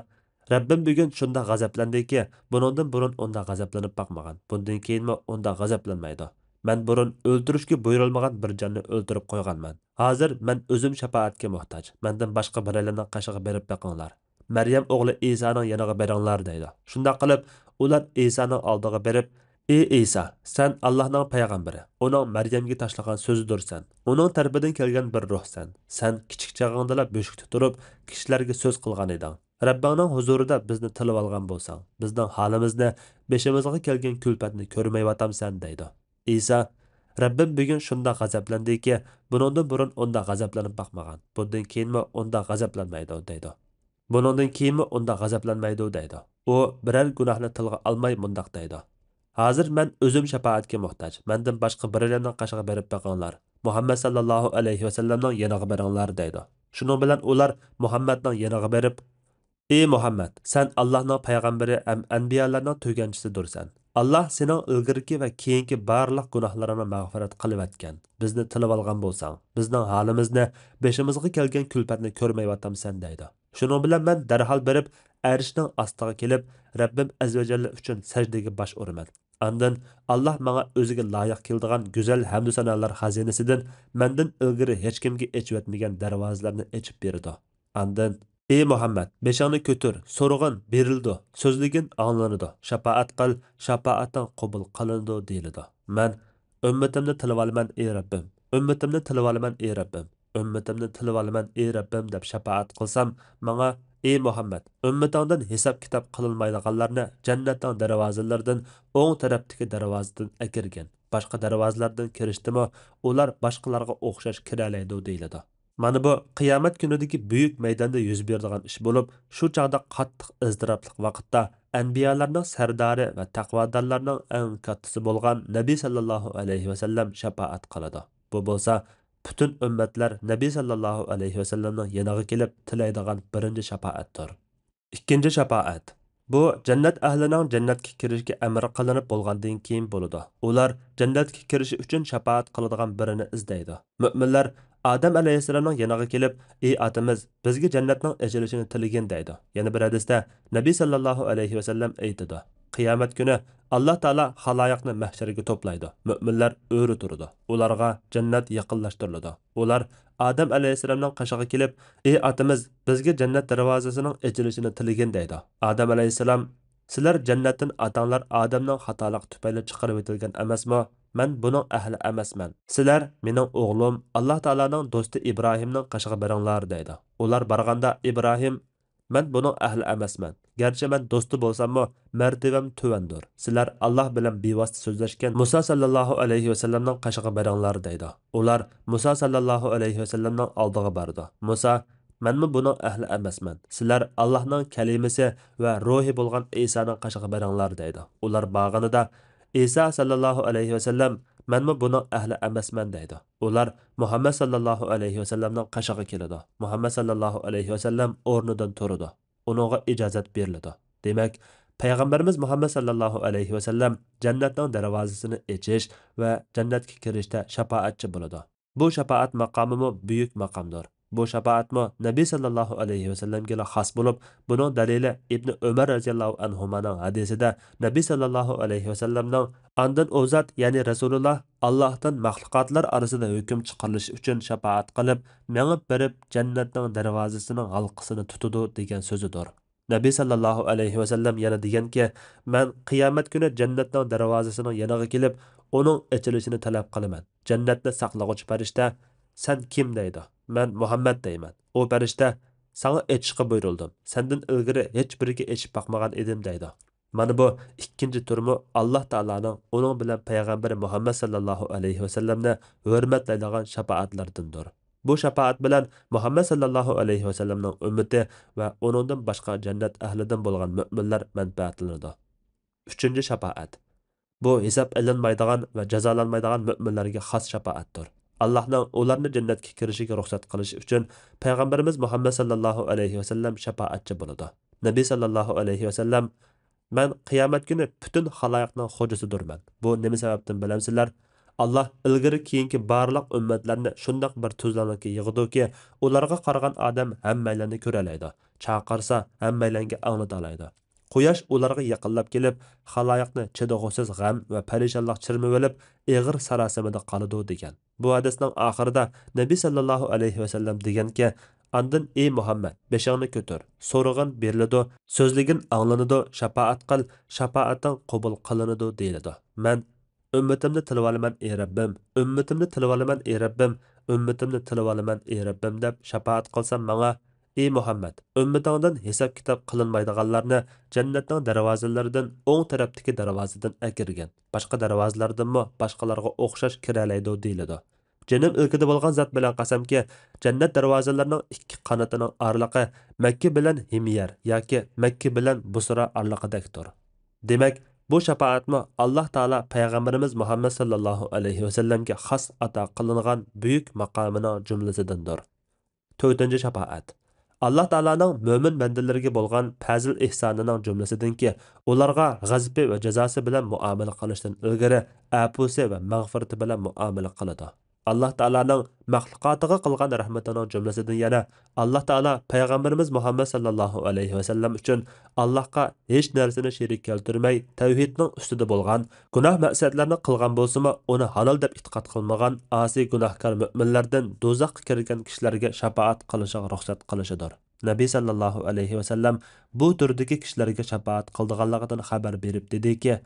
رەببىم بۈگۈن شۇنداق غەزەپلەندىكى، بۇنىڭدىن بۇرۇن ئۇنداق غەزەپلىنىپ باقمىغان، بۇندىن كېيىنمۇ ئۇنداق غەزەپلەنمەيدۇ. مەن بۇرۇن ئۆلتۈرۈشكە بۇيرۇلمىغان بىر جاننى ئۆلتۈرۈپ قويغانمەن. ھازىر مەن ئۆزۈم شاپائەتكە موھتاج. مەندىن باشقا بىرەيلەننىڭ قېشىغا بېرىپ بېقىڭلار. مەريەم ئوغلى ئىسانىڭ يېنىغا بېرىڭلار، دەيدۇ. شۇنداق قىلىپ، ئۇلار ئىسانىڭ ئالدىغا بېرىپ، ئى ئىسا، سەن ئاللاھنىڭ پەيغەمبىرى، ئۇنىڭ مەريەمگە تاشلىغان سۆزىدۇرسەن. ئۇنىڭ تەرىپىدىن كەلگەن بىر روھسەن. سەن كىچىك چېغىڭدىلا بۆشۈكتە تۇرۇپ، كىشىلەرگە سۆز قىلغان ئىدىڭ. رەببىڭنىڭ ھۇزۇرىدا بىزنى تىلىۋالغان بولساڭ، بىزنىڭ ھالىمىزنى، بېشىمىزغا كەلگەن كۈلپەتنى كۆرمەيۋاتامسەن؟ دەيدۇ. ئىسا، رەببىم بۈگۈن شۇنداق غەزەپلەندىكى، بۇنىڭدىن بۇرۇن ئۇنداق غەزەپلىنىپ باقمىغان، بۇندىن كېيىنمۇ ئۇنداق غەزەپلەنمەيدۇ، دەيدۇ. بۇنىڭدىن كېيىنمۇ ئۇنداق غەزەپلەنمەيدۇ، دەيدۇ. ئۇ بىرەر گۇناھنى تىلغا ئالماي مۇنداق دەيدۇ: ھازىر مەن ئۆزۈم شاپائەتكە موھتاج، مەندىن باشقا بىرەيلەننىڭ قېشىغا بېرىپ بېقىڭلار، مۇھەممەد ساللاللاھۇ ئەلەيھى ۋەسەللەمنىڭ يېنىغا بېرىڭلار، دەيدۇ. شۇنىڭ بىلەن ئۇلار مۇھەممەدنىڭ يېنىغا بېرىپ، ئى مۇھەممەد، سەن ئاللاھنىڭ پەيغەمبىرى ھەم ئەنبىيالارنىڭ تۆگەنچىسىدۇرسەن. ئاللاھ سېنىڭ ئىلگىرىكى ۋە كېيىنكى بارلىق گۇناھلىرىڭنى مەغپىرەت قىلىۋەتكەن. بىزنى تىلىۋالغان بولساڭ، بىزنىڭ ھالىمىزنى، بېشىمىزغا كەلگەن كۈلپەتنى كۆرمەيۋاتامسەن؟ دەيدۇ. شۇنىڭ بىلەن مەن دەرھال بېرىپ، ئەرشنىڭ ئاستىغا كېلىپ، رەببىم ئەززەۋەجەللە ئۈچۈن سەجدىگە باش ئۇرىمەن. ئاندىن ئاللاھ ماڭا ئۆزىگە لايىق كېلىدىغان گۈزەل ھەمدۇسانالار خەزىنىسىدىن مەندىن ئىلگىرى ھېچكىمگە ئېچىۋەتمىگەن دەرۋازىلەرنى ئېچىپ بېرىدۇ. ئاندىن، ئى مۇھەممەد، بېشىڭنى كۆتۈر، سورىغىن، بېرىلىدۇ، سۆزلىگىن، ئاڭلىنىدۇ، شاپائەت قىل، شاپائىتىڭ قوبۇل قىلىنىدۇ، دېيىلىدۇ. مەن، ئۈممىتىمنى تىلىۋالىمەن، ئى رەببىم، ئۈممىتىمنى تىلىۋالىمەن، ئى رەببىم، ئۈممىتىمنى تىلىۋالىمەن، ئى رەببىم، دەپ شاپائەت قىلسام، ماڭا، ئى مۇھەممەد، ئۈممىتىڭدىن ھېساب-كىتاب قىلىنمايدىغانلارنى جەننەتنىڭ دەرۋازىلىرىدىن ئوڭ تەرەپتىكى دەرۋازىدىن ئەكىرگىن، باشقا دەرۋازىلاردىن كىرىشتىمۇ ئۇلار باشقىلارغا ئوخشاش كىرەلەيدۇ، دېيىلىدۇ. مانا بۇ قىيامەت كۈنىدىكى بۈيۈك مەيداندا يۈز بېرىدىغان ئىش بولۇپ، شۇ چاغدا قاتتىق ئىزتىراپلىق ۋاقىتتا ئەنبىيالارنىڭ سەردارى ۋە تەقۋادارلارنىڭ ئەڭ كاتتىسى بولغان نەبى سەللەللاھۇ ئەلەيھى ۋەسەللەم شاپائەت قىلىدۇ. بۇ بولسا پۈتۈن ئۈممەتلەر نەبى سەللەللاھۇ ئەلەيھى ۋەسەللەمنىڭ يېنىغا كېلىپ تىلەيدىغان بىرىنچى شاپائەتتۇر. ئىككىنچى شاپائەت. بۇ جەننەت ئەھلىنىڭ جەننەتكە كىرىشكە ئەمر قىلىنىپ بولغاندىن كېيىن بولىدۇ. ئۇلار جەننەتكە كىرىشى ئۈچۈن شاپائەت قىلىدىغان بىرىنى ئىزدەيدۇ. مۆمىنلەر ئادەم ئەلەيھىسسالامنىڭ يېنىغا كېلىپ، ئى ئاتىمىز، بىزگە جەننەتنىڭ ئېچىلىشىنى تىلىگىن، دەيدۇ. يەنە بىر ھەدىستە نەبى سەللەللاھۇ ئەلەيھى ۋەسەللەم ئېيتىدۇ، قىيامەت كۈنى ئاللاھ تائالا خالايىقنى مەھشەرگە توپلايدۇ. مۆمىنلەر ئۆرە تۇرىدۇ. ئۇلارغا جەننەت يېقىنلاشتۇرۇلىدۇ. ئۇلار ئادەم ئەلەيھىسسالامنىڭ قېشىغا كېلىپ، ئى ئاتىمىز، بىزگە جەننەت دەرۋازىسىنىڭ ئېچىلىشىنى تىلىگىن، دەيدۇ. ئادەم ئەلەيھىسسالام، سىلەر جەننەتتىن ئاتاڭلار ئادەمنىڭ خاتالىقى تۈپەيلى چىقىرىۋېتىلگەن ئەمەسمۇ؟ مەن بۇنىڭ ئەھلى ئەمەسمەن. سىلەر مېنىڭ ئوغلۇم، ئاللاھ تائالانىڭ دوستى ئىبراھىمنىڭ قېشىغا بېرىڭلار، دەيدۇ. ئۇلار بارغاندا ئىبراھىم، مەن بۇنىڭ ئەھلى ئەمەسمەن. گەرچە مەن دوستى بولساممۇ، مەرتىۋەم تۆۋەندۇر. سىلەر ئاللاھ بىلەن بىۋاسىتە سۆزلەشكەن مۇسا سەللەللاھۇ ئەلەيھى ۋەسەللەمنىڭ قېشىغا بېرىڭلار، دەيدۇ. ئۇلار مۇسا سەللەللاھۇ ئەلەيھى ۋەسەللەمنىڭ ئالدىغا بارىدۇ. مۇسا، مەنمۇ بۇنىڭ ئەھلى ئەمەسمەن. سىلەر ئاللاھنىڭ كەلىمىسى ۋە روھى بولغان ئىسانىڭ قېشىغا بېرىڭلار، دەيدۇ. ئۇلار بارغىنىدا، ئىسا سەللەللاھۇ ئەلەيھى ۋەسەللەم، مەنمۇ بۇنىڭ ئەھلى ئەمەسمەن، دەيدۇ. ئۇلار مۇھەممەد سەللەللاھۇ ئەلەيھى ۋەسەللەمنىڭ قېشىغا كېلىدۇ. مۇھەممەد سەللەللاھۇ ئەلەيھى ۋەسەللەم ئورنىدىن تۇرىدۇ. ئۇنىڭغا ئىجازەت بېرىلىدۇ. دېمەك، پەيغەمبىرىمىز مۇھەممەد سەللەللاھۇ ئەلەيھى ۋەسەللەم جەننەتنىڭ دەرۋازىسىنى ئېچىش ۋە جەننەتكە كىرىشتە شاپائەتچى بولىدۇ. بۇ شاپائەت ماقامىمۇ بۈيۈك ماقامدۇر. بۇ شاپائەتمۇ نەبى سەللەللاھۇ ئەلەيھى ۋەسەللەمگىلا خاس بولۇپ، بۇنىڭ دەلىلى ئىبنى ئۆمەر رەزىياللاھۇ ئەنھۇمانىڭ ھەدىسىدە نەبى سەللەللاھۇ ئەلەيھى ۋەسەللەمنىڭ، ئاندىن ئۇ زات، يەنى رەسۇلۇللا، ئاللاھتىن مەخلۇقاتلار ئارىسىدا ھۆكۈم چىقىرىلىش ئۈچۈن شاپائەت قىلىپ، مېڭىپ بېرىپ جەننەتنىڭ دەرۋازىسىنىڭ ھالقىسىنى تۇتىدۇ، دېگەن سۆزىدۇر. نەبى سەللەللاھۇ ئەلەيھى ۋەسەللەم يەنە دېگەنكى، مەن قىيامەت كۈنى جەننەتنىڭ دەرۋازىسىنىڭ يېنىغا كېلىپ، ئۇنىڭ ئېچىلىشىنى تەلەپ قىلىمەن. جەننەتنى ساقلىغۇچى پەرىشتە، سەن كىم؟ دەيدۇ. مەن مۇھەممەد دەيمەن. ئۇ پەرىشتە، ساڭا ئېچىشقا بۇيرۇلدۇم. سەندىن ئىلگىرى ھېچبىرىگە ئېچىپ باقمىغان ئىدىم، دەيدۇ. مانا بۇ ئىككىنچى تۈرمۇ ئاللاھ تائالانىڭ ئۇنىڭ بىلەن پەيغەمبىرى مۇھەممەد سەللەللاھۇ ئەلەيھى ۋەسەللەمنى ھۆرمەتلەيدىغان شاپائەتلىرىدىندۇر. بۇ شاپائەت بىلەن مۇھەممەد سەللەللاھۇ ئەلەيھى ۋەسەللەمنىڭ ئۈممىتى ۋە ئۇنىڭدىن باشقا جەننەت ئەھلىدىن بولغان مۆمىنلەر مەنپەئەتلىنىدۇ. ئۈچىنچى شاپائەت. بۇ ھېساب ئېلىنمايدىغان ۋە جازالانمايدىغان مۆمىنلەرگە خاس شاپائەتتۇر. ئاللاھنىڭ ئۇلارنى جەننەتكە كىرىشىگە رۇخسەت قىلىشى ئۈچۈن پەيغەمبىرىمىز مۇھەممەد سەللەللاھۇ ئەلەيھى ۋەسەللەم شاپائەتچى بولىدۇ. نەبى سەللەللاھۇ ئەلەيھى ۋەسەللەم، مەن قىيامەت كۈنى پۈتۈن خالايىقنىڭ خوجىسىدۇرمەن. بۇ نېمە سەۋەبتىن بىلەمسىلەر؟ ئاللاھ ئىلگىرى كېيىنكى بارلىق ئۈممەتلەرنى شۇنداق بىر تۈزلەڭلىككە يىغىدۇكى، ئۇلارغا قارىغان ئادەم ھەممەيلەننى كۆرەلەيدۇ، چاقىرسا ھەممەيلەنگە ئاڭلىتالايدۇ. قۇياش ئۇلارغا يېقىنلاپ كېلىپ، خالايىقنى چىدىغۇسىز غەم ۋە پەرىشانلىق چىرمىۋېلىپ، ئېغىر ساراسىمىدا قالىدۇ، دېگەن. بۇ ھەدىسنىڭ ئاخىرىدا نەبى سەللەللاھۇ ئەلەيھى ۋەسەللەم دېگەنكى، ئاندىن ئى مۇھەممەد، بېشىڭنى كۆتۈر، سورىغىن بېرىلىدۇ، سۆزلىگىن ئاڭلىنىدۇ، شاپائەت قىل، شاپائىتىڭ قوبۇل قىلىنىدۇ، دېيىلىدۇ. مەن ئۈممىتىمنى تىلىۋالىمەن، ئى رەببىم، ئۈممىتىمنى تىلىۋالىمەن، ئى رەببىم، ئۈممىتىمنى تىلىۋالىمەن، ئى رەببىم، دەپ شاپائەت قىلسام ماڭا، ئى مۇھەممەد، ئۈممىتىڭدىن ھېساب-كىتاب قىلىنمايدىغانلارنى جەننەتنىڭ دەرۋازىلىرىدىن ئوڭ تەرەپتىكى دەرۋازىدىن ئەكىرگىن. باشقا دەرۋازىلاردىنمۇ باشقىلارغا ئوخشاش كىرەلەيدۇ، دېيىلىدۇ. جېنىم ئىلكىدە بولغان زات بىلەن قەسەمكى، جەننەت دەرۋازىلىرىنىڭ ئىككى قانىتىنىڭ ئارىلىقى مەككە بىلەن ھىميەر ياكى مەككە بىلەن بۇسرا ئارىلىقىدەكتۇر. دېمەك، بۇ شاپائەتمۇ ئاللاھ تائالا پەيغەمبىرىمىز مۇھەممەد سەللەللاھۇ ئەلەيھى ۋەسەللەمگە خاس ئاتا قىلىنغان بۈيۈك ماقامىنىڭ جۈملىسىدىندۇر. تۆتىنچى شاپائەت. ئاللا تائالانىڭ مۆمىن بەندىلىرىگە بولغان پەزىل ئېھسانىنىڭ جۈملىسىدىنكى، ئۇلارغا غەزىپى ۋە جازاسى بىلەن مۇئامىلە قىلىشتىن ئىلگىرى ئەپۇسى ۋە مەغپىرىتى بىلەن مۇئامىلە قىلىدۇ. ئاللا تائالانىڭ مەخلۇقاتىغا قىلغان رەھمىتىنىڭ جۈملىسىدىن يەنە، ئاللا تائالا پەيغەمبىرىمىز مۇھەممەد ساللاللاھۇ ئەلەيھى ۋەسەللەم ئۈچۈن ئاللاھقا ھېچ نەرسىنى شېرىك كەلتۈرمەي، تەۋھىدنىڭ ئۈستىدە بولغان، گۇناھ مەسىيەتلەرنى قىلغان بولسىمۇ، ئۇنى ھالال دەپ ئېتىقاد قىلمىغان ئاسىي گۇناھكار مۆمىنلەردىن دوزاخقا كىرگەن كىشىلەرگە شاپائەت قىلىشىغا رۇخسەت قىلىشىدۇر. نەبى ساللاللاھۇ ئەلەيھى ۋەسەللەم بۇ تۈردىكى كىشىلەرگە شاپائەت قىلىدىغانلىقىدىن خەۋەر بېرىپ دېدىكى،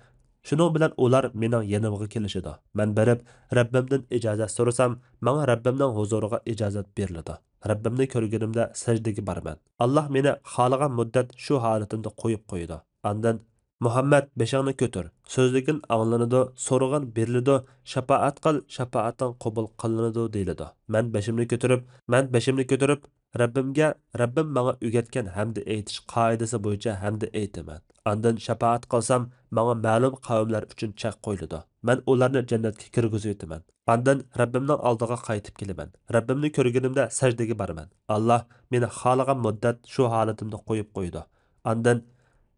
شۇنىڭ بىلەن ئۇلار مېنىڭ يېنىمغا كېلىشىدۇ. مەن بېرىپ، رەببىمدىن ئىجازەت سورىسام، ماڭا رەببىمنىڭ ھۇزۇرىغا ئىجازەت بېرىلىدۇ. رەببىمنى كۆرگىنىمدە سەجدىگە بارىمەن. ئاللا مېنى خالىغان مۇددەت شۇ ھالىتىمدە قويۇپ قويىدۇ. ئاندىن، مۇھەممەد، بېشىڭنى كۆتۈر، سۆزلىگىن ئاڭلىنىدۇ، سورىغىن بېرىلىدۇ، شاپائەت قىل، شاپائىتىڭ قوبۇل قىلىنىدۇ، دېيىلىدۇ. مەن بېشىمنى كۆتۈرۈپ، مەن بېشىمنى كۆتۈرۈپ، رەببىمگە، رەببىم ماڭا ئۆگەتكەن ھەمدە ئېيتىش قائىدىسى بويىچە ھەمدە ئېيتىمەن. ئاندىن شاپائەت قىلسام، ماڭا مەلۇم قەۋملەر ئۈچۈن چەك قويۇلىدۇ. مەن ئۇلارنى جەننەتكە كىرگۈزۈۋېتىمەن. ئاندىن رەببىمنىڭ ئالدىغا قايتىپ كېلىمەن. رەببىمنى كۆرگىنىمدە سەجدىگە بارىمەن. ئاللا مېنى خالىغان مۇددەت شۇ ھالىتىمدە قويۇپ قويىدۇ. ئاندىن،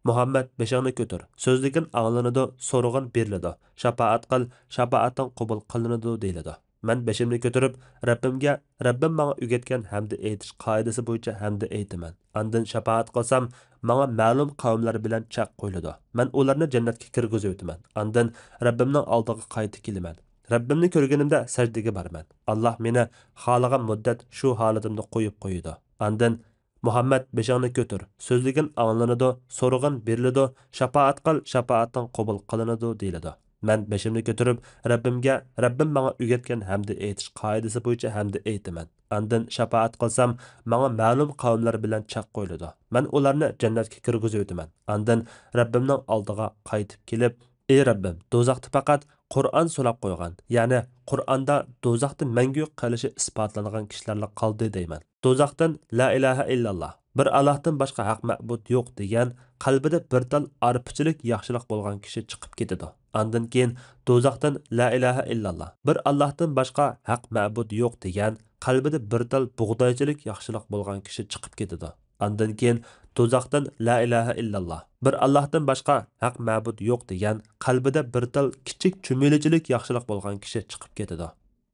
مۇھەممەد، بېشىڭنى كۆتۈر، سۆزلىگىن ئاڭلىنىدۇ، سورىغىن بېرىلىدۇ، شاپائەت قىل، شاپائىتىڭ قوبۇل قىلىنىدۇ، دېيىلىدۇ. مەن بېشىمنى كۆتۈرۈپ، رەببىمگە، رەببىم ماڭا ئۆگەتكەن ھەمدە ئېيتىش قائىدىسى بويىچە ھەمدە ئېيتىمەن. ئاندىن شاپائەت قىلسام، ماڭا مەلۇم قەۋملەر بىلەن چەك قويۇلىدۇ. مەن ئۇلارنى جەننەتكە كىرگۈزۈۋېتىمەن. ئاندىن رەببىمنىڭ ئالدىغا قايتا كېلىمەن. رەببىمنى كۆرگىنىمدە سەجدىگە بارىمەن. ئاللا مېنى خالىغان مۇددەت شۇ ھالىتىمدە قويۇپ قويىدۇ. ئاندىن، مۇھەممەد، بېشىڭنى كۆتۈر، سۆزلىگىن ئاڭلىنىدۇ، سورىغىن بېرىلىدۇ، شاپائەت قىل، شاپائىتىڭ قوبۇل قىلىنىدۇ، دېيىلىدۇ. مەن بېشىمنى كۆتۈرۈپ، رەببىمگە، رەببىم ماڭا ئۆگەتكەن ھەمدە ئېيتىش قائىدىسى بويىچە ھەمدە ئېيتىمەن. ئاندىن شاپائەت قىلسام، ماڭا مەلۇم قەۋملەر بىلەن چەك قويۇلىدۇ. مەن ئۇلارنى جەننەتكە كىرگۈزۈۋېتىمەن. ئاندىن رەببىمنىڭ ئالدىغا قايتىپ كېلىپ، ئى رەببىم، دوزاختا پەقەت قۇرئان سوراپ قويغان، يەنى قۇرئاندا دوزاختا مەڭگۈ قېلىشى ئىسپاتلانغان كىشىلەرلا قالدى دەيمەن. دوزاختىن لا ئىلاھە ئىللاللا، بىر ئاللاھتىن باشقا ھەق مەبۇد يوق دېگەن قەلبىدە بىر تال ئارپىچىلىك ياخشىلىق بولغان كىشى چىقىپ كېتىدۇ. ئاندىن كېيىن دوزاختىن لا ئىلاھە ئىللاللا، بىر ئاللاھتىن باشقا ھەق مەبۇد يوق دېگەن قەلبىدە بىر تال بۇغدايچىلىك ياخشىلىق بولغان كىشى چىقىپ كېتىدۇ. ئاندىن كېيىن دوزاختىن لا ئىلاھە ئىللاللا، بىر ئاللاھتىن باشقا ھەق مەبۇد يوق دېگەن قەلبىدە بىر تال كىچىك چۈمۈلىچىلىك ياخشىلىق بولغان كىشى چىقىپ كېتىدۇ.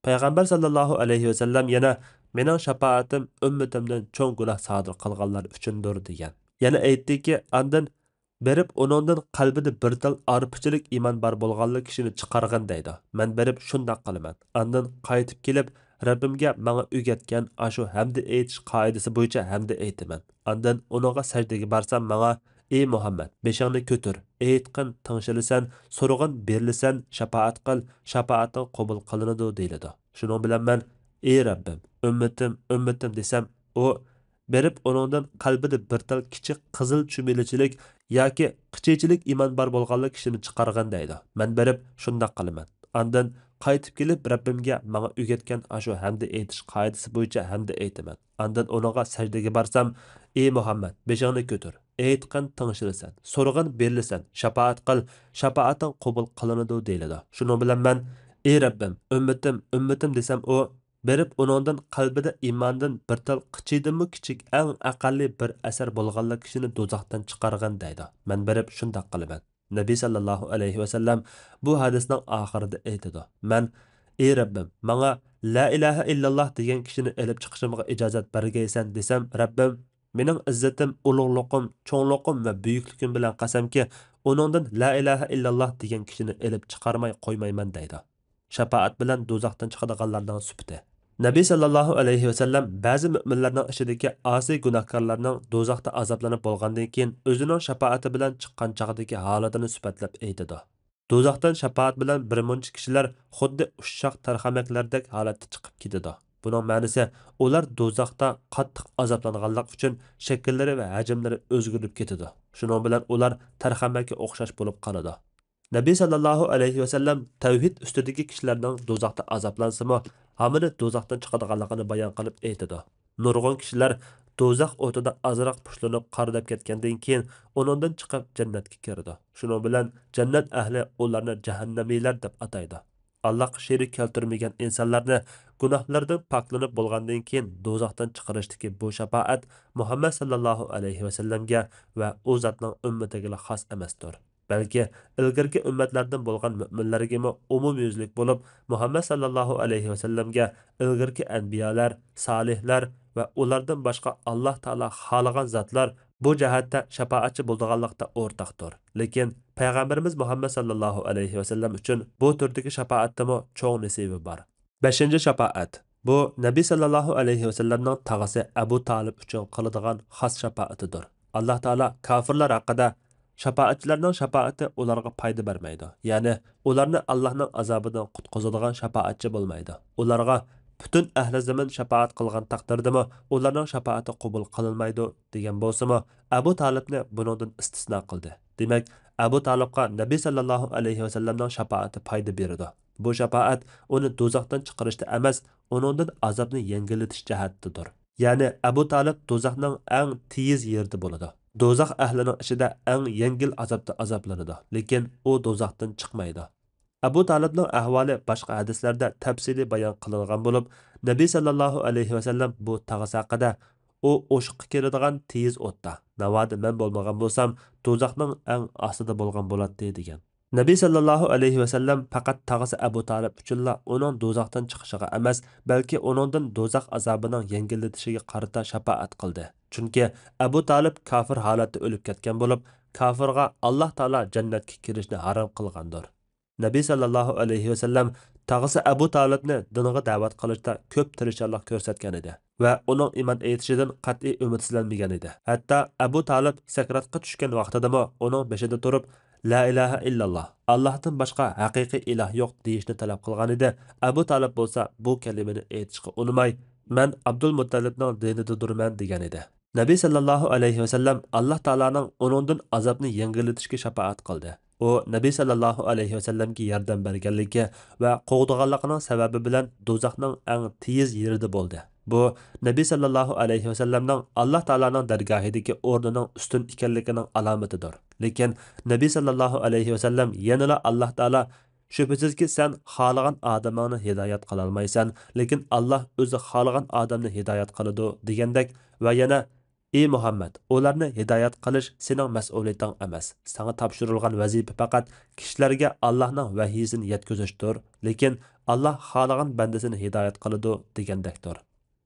پەيغەمبەر ساللاللاھۇ ئەلەيھى ۋەسەللەم يەنە، مېنىڭ شاپائىتىم ئۈممىتىمدىن چوڭ گۇناھ سادىر قىلغانلار ئۈچۈندۇر، دېگەن. يەنە ئېيتتىكى، ئاندىن بېرىپ ئۇنىڭدىن قەلبىدە بىر تال ئارپىچىلىك ئىمان بار بولغانلا كىشىنى چىقارغىن دەيدۇ. مەن بېرىپ شۇنداق قىلىمەن. ئاندىن قايتىپ كېلىپ، رەببىمگە ماڭا ئۆگەتكەن ئاشۇ ھەمدە ئېيتىش قائىدىسى بويىچە ھەمدە ئېيتىمەن. ئاندىن ئۇنىڭغا سەجدىگە بارسام ماڭا، ئى مۇھەممەد، بېشىڭنى كۆتۈر، ئېيتقىن تىڭشىلىسەن، سورىغىن بېرىلىسەن، شاپائەت قىل، شاپائىتىڭ قوبۇل قىلىنىدۇ، دېيىلىدۇ. شۇنىڭ بىلەن مەن، ئى رەببىم، ئۈممىتىم، ئۈممىتىم دېسەم، ئۇ بېرىپ ئۇنىڭدىن قەلبىدە بىر تال كىچىك قىزىل چۈمۈلىچىلىك ياكى قىچىچىلىك ئىمان بار بولغانلا كىشىنى چىقارغىن دەيدۇ. مەن بېرىپ شۇنداق قىلىمەن. ئاندىن قايتىپ كېلىپ رەببىمگە ماڭا ئۆگەتكەن ئاشۇ ھەمدە ئېيتىش قائىدىسى بويىچە ھەمدە ئېيتىمەن. ئاندىن ئۇنىڭغا سەجدىگە بارسام، ئى مۇھەممەد، بېشىڭنى كۆتۈر، ئېيتقىن تىڭشىلىسەن، سورىغىن بېرىلىسەن، شاپائەت قىل، شاپائىتىڭ قوبۇل قىلىنىدۇ، دېيىلىدۇ. شۇنىڭ بىلەن مەن، ئى رەببىم، ئۈممىتىم، ئۈممىتىم دېسەم ئۇ، بېرىپ ئۇنىڭدىن قەلبىدە ئىماندىن بىر تال قىچىدىنمۇ كىچىك، ئەڭ ئەقەللىي بىر ئەسەر بولغانلا كىشىنى دوزاختىن چىقارغىن دەيدۇ. مەن بېرىپ شۇنداق قىلىمەن. نەبى ساللاللاھۇ ئەلەيھى ۋەسەللەم بۇ ھەدىسنىڭ ئاخىرىدا ئېيتىدۇ، مەن، ئى رەببىم، ماڭا لا ئىلاھە ئىللاللا دېگەن كىشىنى ئېلىپ چىقىشىمغا ئىجازەت بەرگەيسەن دېسەم، رەببىم، مېنىڭ ئىززىتىم، ئۇلۇغلۇقۇم، چوڭلۇقۇم ۋە بۈيۈكلۈكۈم بىلەن قەسەمكى، ئۇنىڭدىن لا ئىلاھە ئىللاللا دېگەن كىشىنى ئېلىپ چىقارماي قويمايمەن دەيدۇ. شاپائەت بىلەن دوزاختىن چىقىدىغانلارنىڭ سۈپىتى. نەبى ساللاللاھۇ ئەلەيھى ۋەسەللەم بەزى مۆمىنلەرنىڭ ئىچىدىكى ئاسىي گۇناھكارلارنىڭ دوزاختا ئازابلىنىپ بولغاندىن كېيىن ئۆزىنىڭ شاپائىتى بىلەن چىققان چاغدىكى ھالىتىنى سۈپەتلەپ ئېيتىدۇ. دوزاختىن شاپائەت بىلەن بىر مۇنچە كىشىلەر خۇددى ئۇششاق تەرخەمەكلەردەك ھالەتتە چىقىپ كېتىدۇ. بۇنىڭ مەنىسى، ئۇلار دوزاختا قاتتىق ئازابلانغانلىقى ئۈچۈن شەكىللىرى ۋە ھەجىملىرى ئۆزگىرىپ كېتىدۇ. شۇنىڭ بىلەن ئۇلار تەرخەمەككە ئوخشاش بولۇپ قالىدۇ. نەبى ساللاللاھۇ ئەلەيھى ۋەسەللەم تەۋھىد ئۈستىدىكى كىشىلەرنىڭ دوزاختا ئازابلانسىمۇ، ھامىنى دوزاختىن چىقىدىغانلىقىنى بايان قىلىپ ئېيتىدۇ. نۇرغۇن كىشىلەر دوزاخ ئوتىدا ئازراق پۇشلىنىپ قارىداپ كەتكەندىن كېيىن، ئۇنىڭدىن چىقىپ جەننەتكە كىرىدۇ. شۇنىڭ بىلەن جەننەت ئەھلى ئۇلارنى جەھەننەمىيلەر دەپ ئاتايدۇ. ئاللاغا شېرىك كەلتۈرمىگەن ئىنسانلارنى گۇناھلىرىدىن پاكلىنىپ بولغاندىن كېيىن دوزاختىن چىقىرىشتىكى بۇ شاپائەت مۇھەممەد ساللاللاھۇ ئەلەيھى ۋەسەللەمگە ۋە ئۇ زاتنىڭ ئۈممىتىگىلا خاس ئەمەستۇر. بەلكى ئىلگىرىكى ئۈممەتلەردىن بولغان مۆمىنلەرگىمۇ ئومۇميۈزلۈك بولۇپ، مۇھەممەد ساللاللاھۇ ئەلەيھى ۋەسەللەمگە ئىلگىرىكى ئەنبىيالار، سالىھلار ۋە ئۇلاردىن باشقا ئاللاھ تائالا خالىغان زاتلار بۇ جەھەتتە شاپائەتچى بولىدىغانلىقتا ئورتاقتۇر. لېكىن پەيغەمبىرىمىز مۇھەممەد ساللاللاھۇ ئەلەيھى ۋەسەللەم ئۈچۈن بۇ تۈردىكى شاپائەتتىمۇ چوڭ نېسىۋى بار. بەشىنچى شاپائەت. بۇ نەبى ساللاللاھۇ ئەلەيھى ۋەسەللەمنىڭ تاغىسى ئەبۇ تالىپ ئۈچۈن قىلىدىغان خاس شاپائىتىدۇر. ئاللاھ تائالا كاپىرلار ھەققىدە، شاپائەتچىلەرنىڭ شاپائىتى ئۇلارغا پايدا بەرمەيدۇ، يەنى ئۇلارنى ئاللاھنىڭ ئازابىدىن قۇتقۇزىدىغان شاپائەتچى بولمايدۇ. ئۇلارغا پۈتۈن ئەھلى زېمىن شاپائەت قىلغان تەقدىردىمۇ ئۇلارنىڭ شاپائىتى قوبۇل قىلىنمايدۇ، دېگەن بولسىمۇ، ئەبۇ تالىپنى بۇنىڭدىن ئىستىسنا قىلدى. دېمەك، ئەبۇ تالىپقا نەبى ساللاللاھۇ ئەلەيھى ۋەسەللەمنىڭ شاپائىتى پايدا بېرىدۇ. بۇ شاپائەت ئۇنى دوزاختىن چىقىرىشتا ئەمەس، ئۇنىڭدىن ئازابنى يەڭگىللىتىش جەھەتتىدۇر. يەنى ئەبۇ تالىپ دوزاخنىڭ ئەڭ تېيىز يېرىدە بولىدۇ. دوزاخ ئەھلىنىڭ ئىچىدە ئەڭ يەڭگىل ئازابتا ئازابلىنىدۇ، لېكىن ئۇ دوزاختىن چىقمايدۇ. ئەبۇ تالىپنىڭ ئەھۋالى باشقا ھەدىسلەردە تەپسىلىي بايان قىلىنغان بولۇپ، نەبى ساللاللاھۇ ئەلەيھى ۋەسەللەم بۇ تاغىسى ھەققىدە، ئۇ ئوشۇققا كىرىدىغان تېيىز ئوتتا، ناۋادا مەن بولمىغان بولسام، دوزاخنىڭ ئەڭ ئاستىدا بولغان بولاتتى، دېگەن. نەبى ساللاللاھۇ ئەلەيھى ۋەسەللەم پەقەت تاغىسى ئەبۇ تالىپ ئۈچۈنلا ئۇنىڭ دوزاختىن چىقىشىغا ئەمەس، بەلكى ئۇنىڭدىن دوزاخ ئازابىنىڭ يەڭگىللىتىشىگە قارىتا شاپائەت قىلدى. چۈنكى ئەبۇ تالىپ كاپىر ھالەتتە ئۆلۈپ كەتكەن بولۇپ، كاپىرغا ئاللاھ تائالا جەننەتكە كىرىشنى ھارام قىلغاندۇر. نەبى ساللاللاھۇ ئەلەيھى ۋەسەللەم تاغىسى ئەبۇ تالىپنى دىنغا دەۋەت قىلىشتا كۆپ تىرىشچانلىق كۆرسەتكەن ئىدى ۋە ئۇنىڭ ئىمان ئېيتىشىدىن قەتئىي ئۈمىدسىزلەنمىگەن ئىدى. ھەتتا ئەبۇ تالىپ سەكراتقا چۈشكەن ۋاقتىدىمۇ ئۇنىڭ بېشىدا تۇرۇپ، «لا ئىلاھە ئىللاللا، ئاللاھتىن باشقا ھەقىقىي ئىلاھ يوق» دېيىشنى تەلەپ قىلغان ئىدى. ئەبۇ تالىپ بولسا بۇ كەلىمىنى ئېيتىشقا ئۇنىماي، «مەن ئابدۇلمۇتتەلىپنىڭ دىنىدىدۇرمەن» دېگەن ئىدى. نەبى ساللاللاھۇ ئەلەيھى ۋەسەللەم ئاللاھ تائالانىڭ ئۇنىڭدىن ئازابنى يەڭگىللىتىشكە شاپائەت قىلدى. ئۇ نەبى ساللاللاھۇ ئەلەيھى ۋەسەللەمگە ياردەم بەرگەنلىكى ۋە قوغدىغانلىقىنىڭ سەۋەبى بىلەن دوزاخنىڭ ئەڭ تېيىز يېرىدە بولدى. بۇ نەبى ساللاللاھۇ ئەلەيھى ۋەسەللەمنىڭ ئاللاھ تائالانىڭ دەرگاھىدىكى ئورنىنىڭ ئۈستۈن ئىكەنلىكىنىڭ ئالامىتىدۇر. لېكىن نەبى ساللاللاھۇ ئەلەيھى ۋەسەللەم يەنىلا ئاللاھ تائالا، «شۈبھىسىزكى، سەن خالىغان ئادىمىڭنى ھىدايەت قىلالمايسەن، لېكىن ئاللاھ ئۆزى خالىغان ئادەمنى ھىدايەت قىلىدۇ» دېگەندەك ۋە يەنە، «ئى مۇھەممەد، ئۇلارنى ھىدايەت قىلىش سېنىڭ مەسئۇلىيىتىڭ ئەمەس. ساڭا تاپشۇرۇلغان ۋەزىپە پەقەت كىشىلەرگە ئاللاھنىڭ ۋەھىيسىنى يەتكۈزۈشتۇر، لېكىن ئاللاھ خالىغان بەندىسىنى ھىدايەت قىلىدۇ» دېگەندەكتۇر.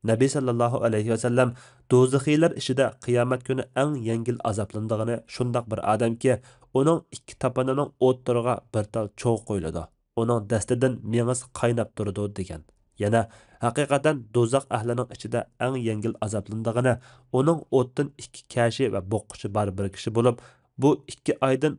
نەبى ساللاللاھۇ ئەلەيھى ۋەسەللەم دوزىخىيلار ئىچىدە قىيامەت كۈنى ئەڭ يەڭگىل ئازابلىنىدىغىنى شۇنداق بىر ئادەمكى، ئۇنىڭ ئىككى تاپىنىنىڭ ئوتتۇرىغا بىر تال چوغ قويۇلىدۇ. ئۇنىڭ دەستىدىن مېڭىسى قايناپ تۇرىدۇ، دېگەن. يەنە، ھەقىقەتەن دوزاخ ئەھلىنىڭ ئىچىدە ئەڭ يەڭگىل ئازابلىنىدىغىنى ئۇنىڭ ئوتتىن ئىككى كەشى ۋە بوغقۇچى بار بىر كىشى بولۇپ، بۇ ئىككى ئايدىن،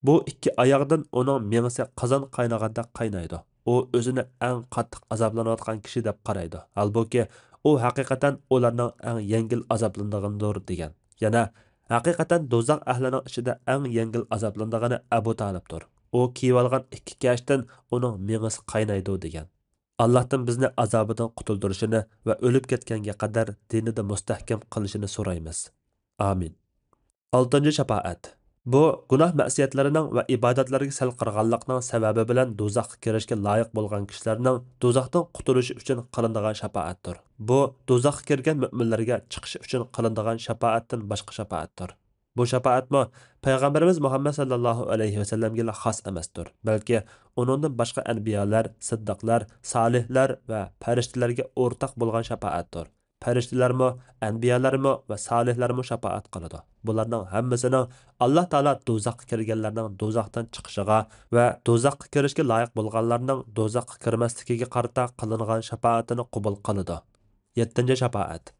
بۇ ئىككى ئاياغدىن ئۇنىڭ مېڭىسى قازان قاينىغاندەك قاينايدۇ. ئۇ ئۆزىنى ئەڭ قاتتىق ئازابلىنىۋاتقان كىشى دەپ قارايدۇ. ھالبۇكى، ئۇ ھەقىقەتەن ئۇلارنىڭ ئەڭ يەڭگىل ئازابلىنىدىغىنىدۇر، دېگەن. يەنە، ھەقىقەتەن دوزاخ ئەھلىنىڭ ئىچىدە ئەڭ يەڭگىل ئازابلىنىدىغىنى ئەبۇ تالىپتۇر. ئۇ كىيىۋالغان ئىككى كەشتىن ئۇنىڭ مېڭىسى قاينايدۇ، دېگەن. ئاللاھتىن بىزنى ئازابىدىن قۇتۇلدۇرۇشىنى ۋە ئۆلۈپ كەتكەنگە قەدەر دىنىدا مۇستەھكەم قىلىشىنى سورايمىز. ئامىن. ئالتىنچى شاپائەت. بۇ گۇناھ مەسىيەتلىرىنىڭ ۋە ئىبادەتلەرگە سەل قارىغانلىقنىڭ سەۋەبى بىلەن دوزاخقا كىرىشكە لايىق بولغان كىشىلەرنىڭ دوزاختىن قۇتۇلۇشى ئۈچۈن قىلىنىدىغان شاپائەتتۇر. بۇ دوزاخقا كىرگەن مۆمىنلەرگە چىقىش ئۈچۈن قىلىنىدىغان شاپائەتتىن باشقا شاپائەتتۇر. بۇ شاپائەتمۇ پەيغەمبىرىمىز مۇھەممەد ساللاللاھۇ ئەلەيھى ۋەسەللەمگىلا خاس ئەمەستۇر، بەلكى ئۇنىڭدىن باشقا ئەنبىيالار، سىددىقلار، سالىھلار ۋە پەرىشتىلەرگە ئورتاق بولغان شاپائەتتۇر. پەرىشتىلەرمۇ، ئەنبىيالارمۇ ۋە سالىھلارمۇ شاپائەت قىلىدۇ. بۇلارنىڭ ھەممىسىنىڭ ئاللاھ تائالا دوزاخقا كىرگەنلەرنىڭ دوزاختىن چىقىشىغا ۋە دوزاخقا كىرىشكە لايىق بولغانلارنىڭ دوزاخقا كىرمەسلىكىگە قارىتا قىلىنغان شاپائىتىنى قوبۇل قىلىدۇ. يەتتىنچى شاپائەت.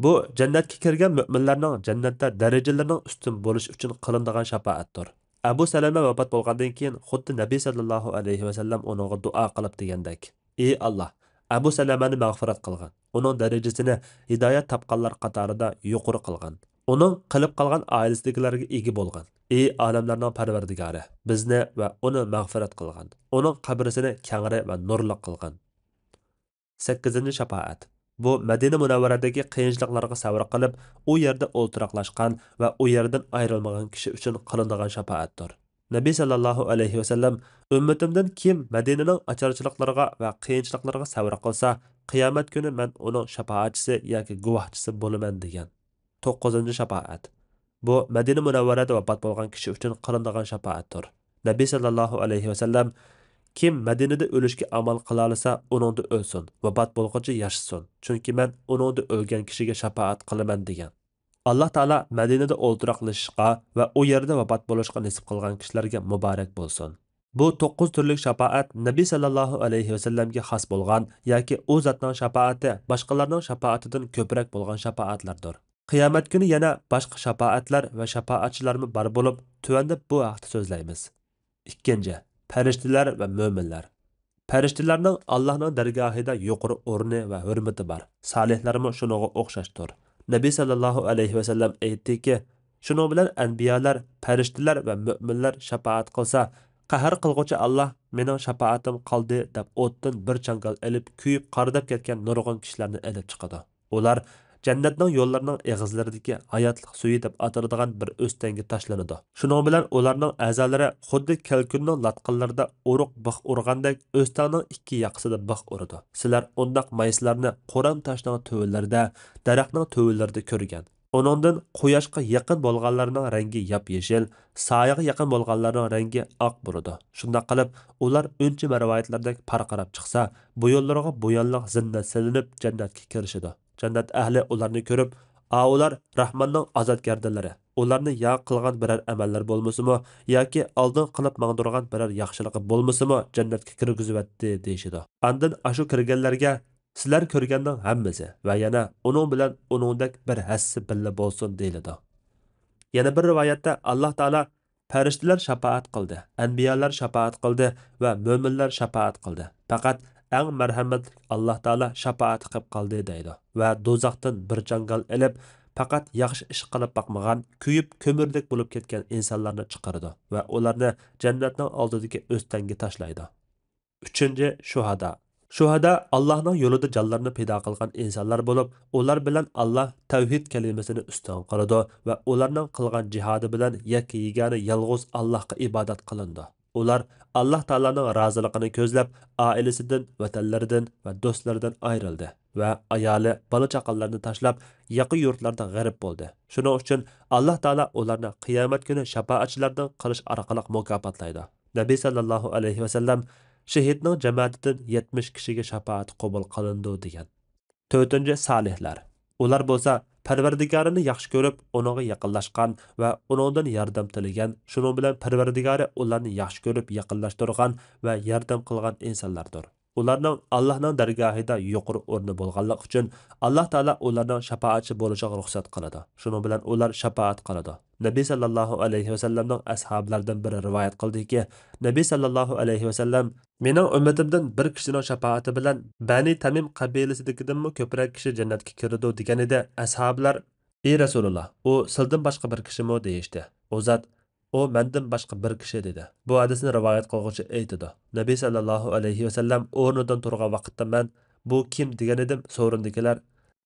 بۇ جەننەتكە كىرگەن مۆمىنلەرنىڭ جەننەتتە دەرىجىلىرىنىڭ ئۈستۈن بولۇشى ئۈچۈن قىلىنىدىغان شاپائەتتۇر. ئەبۇ سەلەمە ۋاپات بولغاندىن كېيىن خۇددى نەبى ساللاللاھۇ ئەلەيھى ۋەسەللەم ئۇنىڭغا دۇئا قىلىپ دېگەندەك، ئى ئاللاھ، ئەبۇ سەلەمەنى مەغپىرەت قىلغىن، ئۇنىڭ دەرىجىسىنى ھىدايەت تاپقانلار قاتارىدا يۇقىرى قىلغىن، ئۇنىڭ قېلىپ قالغان ئائىلىسىدىكىلەرگە ئىگە بولغىن. ئى ئالەملەرنىڭ پەرۋەردىگارى، بىزنى ۋە ئۇنى مەغپىرەت قىلغىن، ئۇنىڭ قەبرىسىنى كەڭرى ۋە نۇرلۇق قىلغىن. سەككىزىنچى شاپائەت. بۇ مەدىنە مۇنەۋۋەرەدىكى قىيىنچىلىقلارغا سەۋر قىلىپ، ئۇ يەردە ئولتۇراقلاشقان ۋە ئۇ يەردىن ئايرىلمىغان كىشى ئۈچۈن قىلىنىدىغان شاپائەتتۇر. نەبى سەللەللاھۇ ئەلەيھى ۋەسەللەم، ئۈممىتىمدىن كىم مەدىنىنىڭ ئاچارچىلىقلىرىغا ۋە قىيىنچىلىقلىرىغا سەۋر قىلسا، قىيامەت كۈنى مەن ئۇنىڭ شاپائەتچىسى ياكى گۇۋاھچىسى بولىمەن، دېگەن. توققۇزىنچى شاپائەت. بۇ مەدىنە مۇنەۋۋەرەدە ۋاپات بولغان كىشى ئۈچۈن قىلىنىدىغان شاپائەتتۇر. نەبى سەللەللاھۇ ئەلەيھى ۋەسەللەم، كىم مەدىنىدە ئۆلۈشكە ئامال قىلالىسا، ئۇنىڭدا ئۆلسۇن، ۋاپات بولغۇچە ياشىسۇن، چۈنكى مەن ئۇنىڭدا ئۆلگەن كىشىگە شاپائەت قىلىمەن، دېگەن. ئاللا تائالا مەدىنىدە ئولتۇراقلىشىشقا ۋە ئۇ يەردە ۋاپات بولۇشقا نېسىپ قىلغان كىشىلەرگە مۇبارەك بولسۇن. بۇ توققۇز تۈرلۈك شاپائەت نەبى سەللەللاھۇ ئەلەيھى ۋەسەللەمگە خاس بولغان ياكى ئۇ زاتنىڭ شاپائىتى باشقىلارنىڭ شاپائىتىدىن كۆپرەك بولغان شاپائەتلەردۇر. قىيامەت كۈنى يەنە باشقا شاپائەتلەر ۋە شاپائەتچىلەرمۇ بار بولۇپ، تۆۋەندە بۇ ھەقتە سۆزلەيمىز. ئىككىنچى، پەرىشتىلەر ۋە مۆمىنلەر. پەرىشتىلەرنىڭ ئاللاھنىڭ دەرگاھىدا يۇقىرى ئورنى ۋە ھۆرمىتى بار. سالىھلارمۇ شۇنىڭغا ئوخشاشتۇر. نەبى سەللەللاھۇ ئەلەيھى ۋەسەللەم ئېيتتىكى، شۇنىڭ بىلەن ئەنبىيالار، پەرىشتىلەر ۋە مۆمىنلەر شاپائەت قىلسا، قەھەر قىلغۇچى ئاللاھ مېنىڭ شاپائىتىم قالدى دەپ ئوتتىن بىر چاڭگال ئېلىپ كۆيۈپ قارىداپ كەتكەن نۇرغۇن كىشىلەرنى ئېلىپ چىقىدۇ. ئۇلار جەننەتنىڭ يوللىرىنىڭ ئېغىزلىرىدىكى ھاياتلىق سۈيى دەپ ئاتىلىدىغان بىر ئۆستەڭگە تاشلىنىدۇ. شۇنىڭ بىلەن ئۇلارنىڭ ئەزالىرى خۇددى كەلكۈننىڭ لاتقىلىرىدا ئۇرۇق بىخ ئۇرغاندەك ئۆستەڭنىڭ ئىككى ياقىسىدا بىخ ئۇرىدۇ. سىلەر ئۇنداق مايسىلارنى قورام تاشنىڭ تۆۋىلىرىدە، دەرەخنىڭ تۆۋىلىرىدە كۆرگەن. ئۇنىڭدىن قۇياشقا يېقىن بولغانلارنىڭ رەڭگى ياپيېشىل، سايىغا يېقىن بولغانلارنىڭ رەڭگى ئاق بولىدۇ. شۇنداق قىلىپ، ئۇلار ئۈنچە مەرۋايىتلەردەك پارقىراپ چىقسا، بويۇنلىرىغا بويۇنلۇق زىننەت سېلىنىپ، جەننەتكە كىرىشىدۇ. جەننەت ئەھلى ئۇلارنى كۆرۈپ، ئاۋۇلار راھماننىڭ ئازادگەردىلىرى، ئۇلارنى يا قىلغان بىرەر ئەمەللىرى بولمىسىمۇ، ياكى ئالدىن قىلىپ ماڭدۇرغان بىرەر ياخشىلىقى بولمىسىمۇ، جەننەتكە كىرگۈزۈۋەتتى، دېيىشىدۇ. ئاندىن ئاشۇ كىرگەنلەرگە، سىلەر كۆرگەننىڭ ھەممىسى ۋە يەنە ئۇنىڭ بىلەن ئۇنىڭدەك بىر ھەسسە بىللە بولسۇن، دېيىلىدۇ. يەنە بىر رىۋايەتتە ئاللاھ تائالا، پەرىشتىلەر شاپائەت قىلدى، ئەنبىيالار شاپائەت قىلدى ۋە مۆمىنلەر شاپائەت قىلدى. پەقەت ئەڭ مەرھەمەتلىك ئاللاھ تائالا شاپائەت قىلىپ قالدى، دەيدۇ ۋە دوزاختىن بىر چاڭگال ئېلىپ، پەقەت ياخشى ئىش قىلىپ باقمىغان، كۆيۈپ كۆمۈردەك بولۇپ كەتكەن ئىنسانلارنى چىقىرىدۇ ۋە ئۇلارنى جەننەتنىڭ ئالدىدىكى ئۆستەڭگە تاشلايدۇ. ئۈچىنچى، شۇھادا. شۇھادا ئاللاھنىڭ يولىدا جانلىرىنى پىدا قىلغان ئىنسانلار بولۇپ، ئۇلار بىلەن ئاللاھ تەۋھىد كەلىمىسىنى ئۈستۈن قىلىدۇ ۋە ئۇلارنىڭ قىلغان جىھادى بىلەن يەككە يېگانە يالغۇز ئاللاھقا ئىبادەت قىلىنىدۇ. ئۇلار ئاللاھ تائالانىڭ رازىلىقىنى كۆزلەپ، ئائىلىسىدىن، ۋەتەنلىرىدىن ۋە دوستلىرىدىن ئايرىلدى ۋە ئايالى، بالا-چاقىلىرىنى تاشلاپ، ياقا يۇرتلاردا غېرىب بولدى. شۇنىڭ ئۈچۈن ئاللاھ تائالا ئۇلارنى قىيامەت كۈنى شاپائەتچىلەردىن قىلىش ئارقىلىق مۇكاپاتلايدۇ. نەبى سەللەللاھۇ ئەلەيھى ۋەسەللەم شېھىتنىڭ جەمەتىدىن يەتمىش كىشىگە شاپائەت قوبۇل قىلىنىدۇ، دېگەن. تۆتىنچى، سالىھلار. ئۇلار بولسا پەرۋەردىگارىنى ياخشى كۆرۈپ، ئۇنىڭغا يېقىنلاشقان ۋە ئۇنىڭدىن ياردەم تىلىگەن، شۇنىڭ بىلەن پەرۋەردىگارى ئۇلارنى ياخشى كۆرۈپ يېقىنلاشتۇرغان ۋە ياردەم قىلغان ئىنسانلاردۇر. ئۇلارنىڭ ئاللاھنىڭ دەرگاھىدا يۇقىرى ئورنى بولغانلىقى ئۈچۈن، ئاللاھ تائالا ئۇلارنىڭ شاپائەتچى بولۇشىغا رۇخسەت قىلىدۇ. شۇنىڭ بىلەن ئۇلار شاپائەت قىلىدۇ. نەبى سەللەللاھۇ ئەلەيھى ۋەسەللەمنىڭ ئەسھابىلىرىدىن بىرى رىۋايەت قىلدىكى، نەبى سەللەللاھۇ ئەلەيھى ۋەسەللەم، مېنىڭ ئۈممىتىمدىن بىر كىشىنىڭ شاپائىتى بىلەن بەنى تەمىم قەبىلىسىدىكىدىنمۇ كۆپرەك كىشى جەننەتكە كىرىدۇ، دېگەنىدى. ئەسھابىلار، ئى رەسۇلۇللا، ئۇ سىلدىن باشقا بىر كىشىمۇ؟ دېيىشتى. ئۇ زات، ئۇ مەندىن باشقا بىر كىشى، دېدى. بۇ ھەدىسنى رىۋايەت قىلغۇچى ئېيتىدۇ، نەبى سەللەللاھۇ ئەلەيھى ۋەسەللەم ئورنىدىن تۇرغان ۋاقىتتا مەن، بۇ كىم؟ دېگەنىدىم. سورۇندىكىلەر،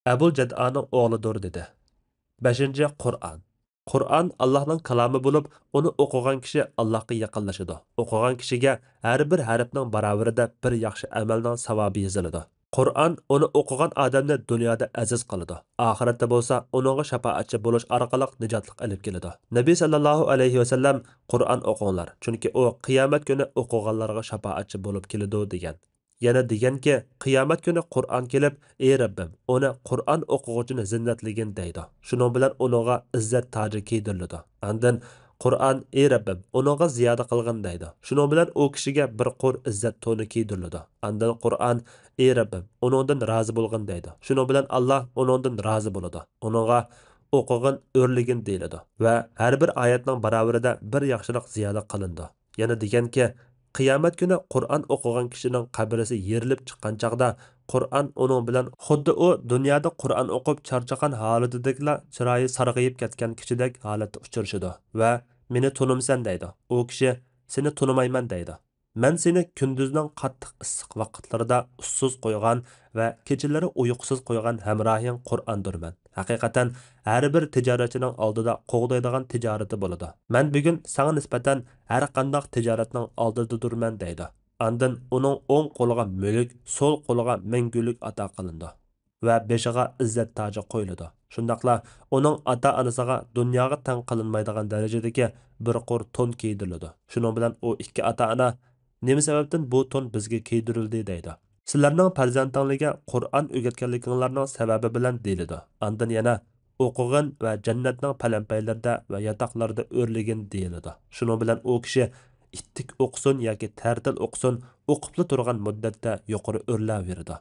ئەبۇل جەدئانىڭ ئوغلىدۇر، دېدى. بەشىنچى، قۇرئان. قۇرئان ئاللاھنىڭ كالامى بولۇپ، ئۇنى ئوقۇغان كىشى ئاللاھقا يېقىنلىشىدۇ. ئوقۇغان كىشىگە ھەر بىر ھەرپنىڭ باراۋىرىدە بىر ياخشى ئەمەلنىڭ ساۋابى يېزىلىدۇ. قۇرئان ئۇنى ئوقۇغان ئادەمنى دۇنيادا ئەزىز قىلىدۇ، ئاخىرەتتە بولسا ئۇنىڭغا شاپائەتچى بولۇش ئارقىلىق نىجاتلىق ئېلىپ كېلىدۇ. نەبى سەللەللاھۇ ئەلەيھى ۋەسەللەم، قۇرئان ئوقۇڭلار، چۈنكى ئۇ قىيامەت كۈنى ئوقۇغانلارغا شاپائەتچى بولۇپ كېلىدۇ، دېگەن. يەنە دېگەنكى، قىيامەت كۈنى قۇرئان كېلىپ، ئى رەببىم، ئۇنى قۇرئان ئوقۇغۇچىنى زىننەتلىگىن، دەيدۇ. شۇنىڭ بىلەن ئۇنىڭغا ئىززەت تاجى كىيدۈرۈلىدۇ. ئاندىن، قۇرئان، ئى رەببىم، ئۇنىڭغا زىيادە قىلغىن، دەيدۇ. شۇنىڭ بىلەن ئۇ كىشىگە بىر قۇر ئىززەت تونى كىيدۈرۈلىدۇ. ئاندىن قۇرئان، ئى رەببىم، ئۇنىڭدىن رازى بولغىن، دەيدۇ. شۇنىڭ بىلەن ئاللاھ ئۇنىڭدىن رازى بولىدۇ. ئۇنىڭغا ئوقۇغىن، ئۆرلىگىن دېيىلىدۇ ۋە ھەر بىر ئايەتنىڭ باراۋىرىدە بىر ياخشىلىق زىيادە قىلىنىدۇ. يەنە دېگەنكى، قىيامەت كۈنى قۇرئان ئوقۇغان كىشىنىڭ قەبرىسى يېرىلىپ چىققان چاغدا، قۇرئان ئۇنىڭ بىلەن خۇددى ئۇ دۇنيادا قۇرئان ئوقۇپ چارچىغان ھالىتىدىكىلا چىرايى سارغىيىپ كەتكەن كىشىدەك ھالەتتە ئۇچرىشىدۇ ۋە، مېنى تونۇمسەن؟ دەيدۇ. ئۇ كىشى، سېنى تونۇمايمەن، دەيدۇ. مەن سېنى كۈندۈزنىڭ قاتتىق ئىسسىق ۋاقىتلىرىدا ئۇسسۇز قويغان ۋە كېچىلىرى ئۇيقۇسىز قويغان ھەمراھىڭ قۇرئاندۇرمەن. ھەقىقەتەن، ھەر بىر تىجارەتچىنىڭ ئالدىدا قوغدايدىغان تىجارىتى بولىدۇ. مەن بۈگۈن ساڭا نىسبەتەن ھەر قانداق تىجارەتنىڭ ئالدىدىدۇرمەن دەيدۇ. ئاندىن ئۇنىڭ ئوڭ قولىغا مۈلۈك، سول قولىغا مەڭگۈلۈك ئاتا قىلىنىدۇ ۋە بېشىغا ئىززەت تاجى قويۇلىدۇ. شۇنداقلا ئۇنىڭ ئاتا-ئانىسىغا دۇنياغا تەڭ قىلىنمايدىغان دەرىجىدىكى بىر قۇر تون كىيدۈرۈلىدۇ. شۇنىڭ بىلەن ئۇ ئىككى ئاتا-ئانا، «نېمە سەۋەبتىن بۇ تون بىزگە كىيدۈرۈلدى؟» دەيدۇ. «سىلەرنىڭ پەرزەنتىڭلارگە قۇرئان ئۆگەتكەنلىكىڭلارنىڭ سەۋەبى بىلەن» دېيىلىدۇ. ئاندىن يەنە، «ئوقۇغىن ۋە جەننەتنىڭ پەلەمپەيلىرىدە ۋە ياتاقلىرىدا ئۆرلىگىن» دېيىلىدۇ. شۇنىڭ بىلەن ئۇ كىشى ئىتتىك ئوقۇسۇن ياكى تەرتىل ئوقۇسۇن، ئوقۇپلا تۇرغان مۇددەتتە يۇقىرى ئۆرلەۋېرىدۇ.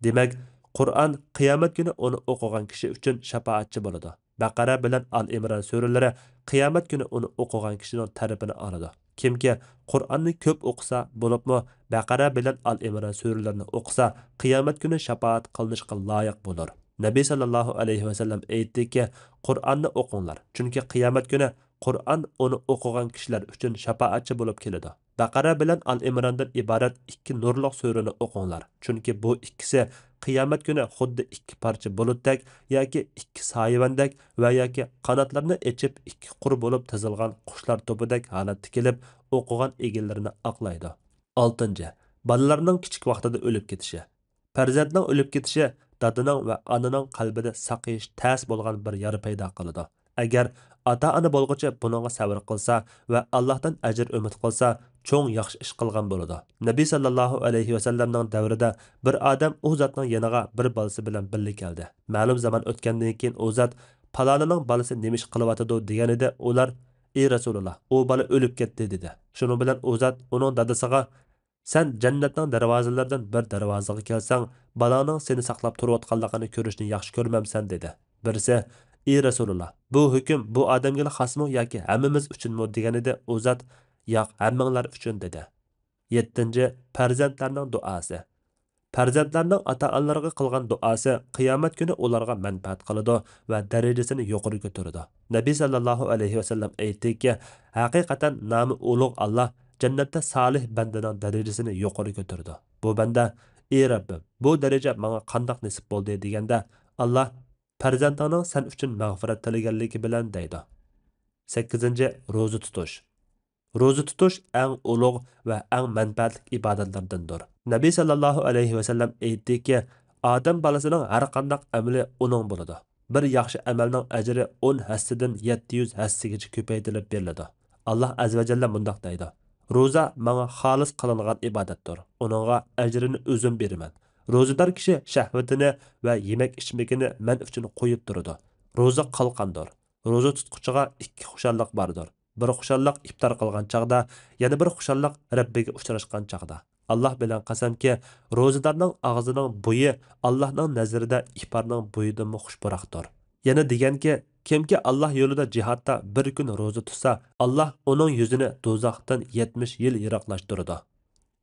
دېمەك، قۇرئان قىيامەت كۈنى ئۇنى ئوقۇغان كىشى ئۈچۈن شاپائەتچى بولىدۇ. بەقەرە بىلەن ئال ئىمران سۈرىلىرى قىيامەت كۈنى ئۇنى ئوقۇغان كىشىنىڭ تەرىپىنى ئالىدۇ. كىمكى قۇرئاننى كۆپ ئوقۇسا، بولۇپمۇ بەقەرە بىلەن ئال ئىمران سۈرىلىرىنى ئوقۇسا، قىيامەت كۈنى شاپائەت قىلىنىشقا لايىق بولۇر. نەبى ساللاللاھۇ ئەلەيھى ۋەسەللەم ئېيتتىكى، «قۇرئاننى ئوقۇڭلار، چۈنكى قىيامەت كۈنى قۇرئان ئۇنى ئوقۇغان كىشىلەر ئۈچۈن شاپائەتچى بولۇپ كېلىدۇ.» بەقەرە بىلەن ئال ئىمراندىن ئىبارەت ئىككى نۇرلۇق سۈرىنى ئوقۇڭلار، چۈنكى بۇ ئىككىسى قىيامەت كۈنى خۇددى ئىككى پارچە بۇلۇتتەك ياكى ئىككى سايىۋەندەك ۋە ياكى قاناتلىرىنى ئېچىپ ئىككى قۇر بولۇپ تىزىلغان قۇشلار توپىدەك ھالەتتە كېلىپ، ئوقۇغان ئىگىلىرىنى ئاقلايدۇ. ئالتىنچى، بالىلارنىڭ كىچىك ۋاقتىدا ئۆلۈپ كېتىشى. پەرزەنتنىڭ ئۆلۈپ كېتىشى دادىنىڭ ۋە ئانىنىڭ قەلبىدە ساقىيىش تەس بولغان بىر يارا پەيدا قىلىدۇ. ئەگەر ئاتا-ئانا بولغۇچى بۇنىڭغا سەۋر قىلسا ۋە ئاللاھتىن ئەجىر ئۈمىد قىلسا، چوڭ ياخشى ئىش قىلغان بولىدۇ. نەبى ساللاللاھۇ ئەلەيھى ۋەسەللەمنىڭ دەۋرىدە بىر ئادەم ئۇ زاتنىڭ يېنىغا بىر بالىسى بىلەن بىللە كەلدى. مەلۇم زامان ئۆتكەندىن كېيىن ئۇ زات، «پالانىنىڭ بالىسى نېمە ئىش قىلىۋاتىدۇ؟» دېگەنىدى. ئۇلار، «ئى رەسۇلۇللا، ئۇ بالا ئۆلۈپ كەتتى» دېدى. شۇنىڭ بىلەن ئۇ زات ئۇنىڭ دادىسىغا، «سەن جەننەتنىڭ دەرۋازىلىرىدىن بىر دەرۋازىغا كەلسەڭ، بالاڭنىڭ سېنى ساقلاپ تۇرۇۋاتقانلىقىنى كۆرۈشنى ياخشى كۆرمەمسەن؟» دېدى. بىرسى، «ئى رەسۇلۇللا، بۇ ھۆكۈم بۇ ئادەمگىلا خاسمۇ ياكى ھەممىمىز ئۈچۈنمۇ؟» دېگەنىدى. ئۇ زات، «ياق، ھەممىڭلار ئۈچۈن» دېدى. يەتتىنچى، پەرزەنتلەرنىڭ دۇئاسى. پەرزەنتلەرنىڭ ئاتا-ئانىلىرىغا قىلغان دۇئاسى قىيامەت كۈنى ئۇلارغا مەنپەئەت قىلىدۇ ۋە دەرىجىسىنى يۇقىرى كۆتۈرىدۇ. نەبى ساللاللاھۇ ئەلەيھى ۋەسەللەم ئېيتتىكى، ھەقىقەتەن نامى ئۇلۇغ ئاللا جەننەتتە سالىھ بەندىنىڭ دەرىجىسىنى يۇقىرى كۆتۈرىدۇ. بۇ بەندە، «ئى رەببىم، بۇ دەرىجە ماڭا قانداق نېسىپ بولدى؟» دېگەندە، ئاللا، «پەرزەنتىڭنىڭ سەن ئۈچۈن مەغپىرەت تىلىگەنلىكى بىلەن» دەيدۇ. سەككىزىنچى، روزا تۇتۇش. روزا تۇتۇش ئەڭ ئۇلۇغ ۋە ئەڭ مەنپەئەتلىك ئىبادەتلەردىندۇر. نەبى ساللاللاھۇ ئەلەيھى ۋەسەللەم ئېيتتىكى، «ئادەم بالىسىنىڭ ھەر قانداق ئەمىلى ئۇنىڭ بولىدۇ. بىر ياخشى ئەمەلنىڭ ئەجرى ئون ھەسسىدىن يەتتە يۈز ھەسسىگىچە كۆپەيتىلىپ بېرىلىدۇ.» ئاللا ئەززە ۋە جەللە مۇنداق دەيدۇ، «روزا ماڭا خالىس قىلىنغان ئىبادەتتۇر. ئۇنىڭغا ئەجرىنى ئۆزۈم بېرىمەن. روزىدار كىشى شەھۋىتىنى ۋە يېمەك-ئىچمىكىنى مەن ئۈچۈن قويۇپ تۇرىدۇ. روزا قالقاندۇر.» روزا تۇتقۇچىغا ئىككى خۇشاللىق باردۇر. بىر خۇشاللىق ئىپتار قىلغان چاغدا، يەنە بىر خۇشاللىق رەببىگە ئۇچراشقان چاغدا. ئاللا بىلەن قەسەمكى، روزىدارنىڭ ئاغزىنىڭ بويى ئاللانىڭ نەزىرىدە ئىپارنىڭ بويىدىنمۇ خۇش پۇراقتۇر. يەنە دېگەنكى، كىمكى ئاللا يولىدا جىھادتا بىر كۈن روزا تۇتسا، ئاللا ئۇنىڭ يۈزىنى دوزاختىن يەتمىش يىل يىراقلاشتۇرىدۇ.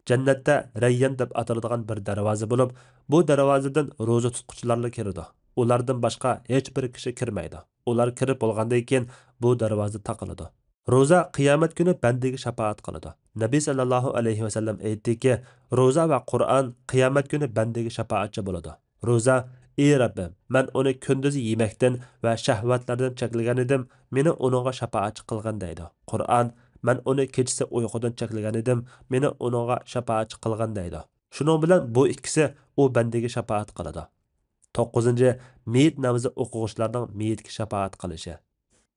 جەننەتتە رەييان دەپ ئاتىلىدىغان بىر دەرۋازا بولۇپ، بۇ دەرۋازىدىن روزا تۇتقۇچىلارلا كىرىدۇ. ئۇلاردىن باشقا ھېچ بىر كىشى كىرمەيدۇ. ئۇلار كىرىپ بولغاندىن كېيىن بۇ دەرۋازا تاقىلىدۇ. روزا قىيامەت كۈنى بەندىگە شاپائەت قىلىدۇ. نەبى ساللاللاھۇ ئەلەيھى ۋەسەللەم ئېيتتىكى، روزا ۋە قۇرئان قىيامەت كۈنى بەندىگە شاپائەتچى بولىدۇ. روزا، ئى رەببىم، مەن ئۇنى كۈندۈزى يېمەكتىن ۋە شەھۋەتلەردىن چەكلىگەنىدىم، مېنى ئۇنىڭغا شاپائەتچى قىلغىن دەيدۇ. قۇرئان، مەن ئۇنى كېچىسى ئۇيقۇدىن چەكلىگەنىدىم، مېنى ئۇنىڭغا شاپائەتچى قىلغىن دەيدۇ. شۇنىڭ بىلەن بۇ ئىككىسى ئۇ بەندىگە شاپائەت قىلىدۇ. توققۇزىنچى، مېيىت نامىزى ئوقۇغۇچىلارنىڭ مېيىتكە شاپائەت قىلىشى.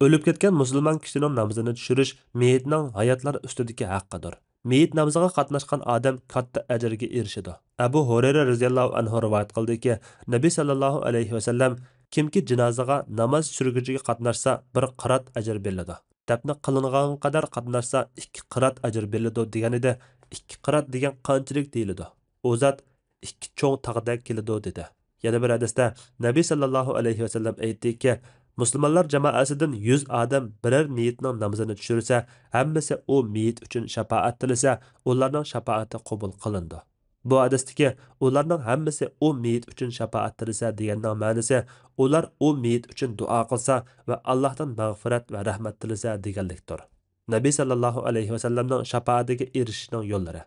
ئۆلۈپ كەتكەن مۇسۇلمان كىشىنىڭ نامىزىنى چۈشۈرۈش مېيىتنىڭ ھاياتلار ئۈستىدىكى ھەققىدۇر. مېيىت نامىزىغا قاتناشقان ئادەم كاتتا ئەجىرگە ئېرىشىدۇ. ئەبۇ ھۇرەيرە رەزىياللاھۇ ئەنھۇ رىۋايەت قىلدىكى، نەبى ساللاللاھۇ ئەلەيھى ۋەسەللەم، كىمكى جىنازىغا ناماز چۈشۈرگۈچىگە قاتناشسا، بىر قىرات ئەجىر بېرىلىدۇ. دەپنە قىلىنغانغا قەدەر قاتناشسا، ئىككى قىرات ئەجىر بېرىلىدۇ دېگەنىدى. ئىككى قىرات دېگەن قانچىلىك دېيىلىدۇ؟ ئۇ زات ئىككى چوڭ تاغدەك كېلىدۇ، دېدى. يەنە بىر ھەدىستە نەبى ساللاللاھۇ ئەلەيھى ۋەسەللەم ئېيتتىكى، مۇسۇلمانلار جامائەسىدىن يۈز ئادەم بىرەر مېيىتنىڭ نامىزىنى چۈشۈرسە، ھەممىسى ئۇ مېيىت ئۈچۈن شاپائەت تىلىسە، ئۇلارنىڭ شاپائىتى قوبۇل قىلىنىدۇ. بۇ ھەدىستىكى، ئۇلارنىڭ ھەممىسى ئۇ مېيىت ئۈچۈن شاپائەت تىلىسە دېگەننىڭ مەنىسى، ئۇلار ئۇ مېيىت ئۈچۈن دۇئا قىلسا ۋە ئاللاھتىن مەغپىرەت ۋە رەھمەت تىلىسە دېگەنلىكتۇر. نەبى ساللاللاھۇ ئەلەيھى ۋەسەللەمنىڭ شاپائىتىگە ئېرىشىشنىڭ يوللىرى.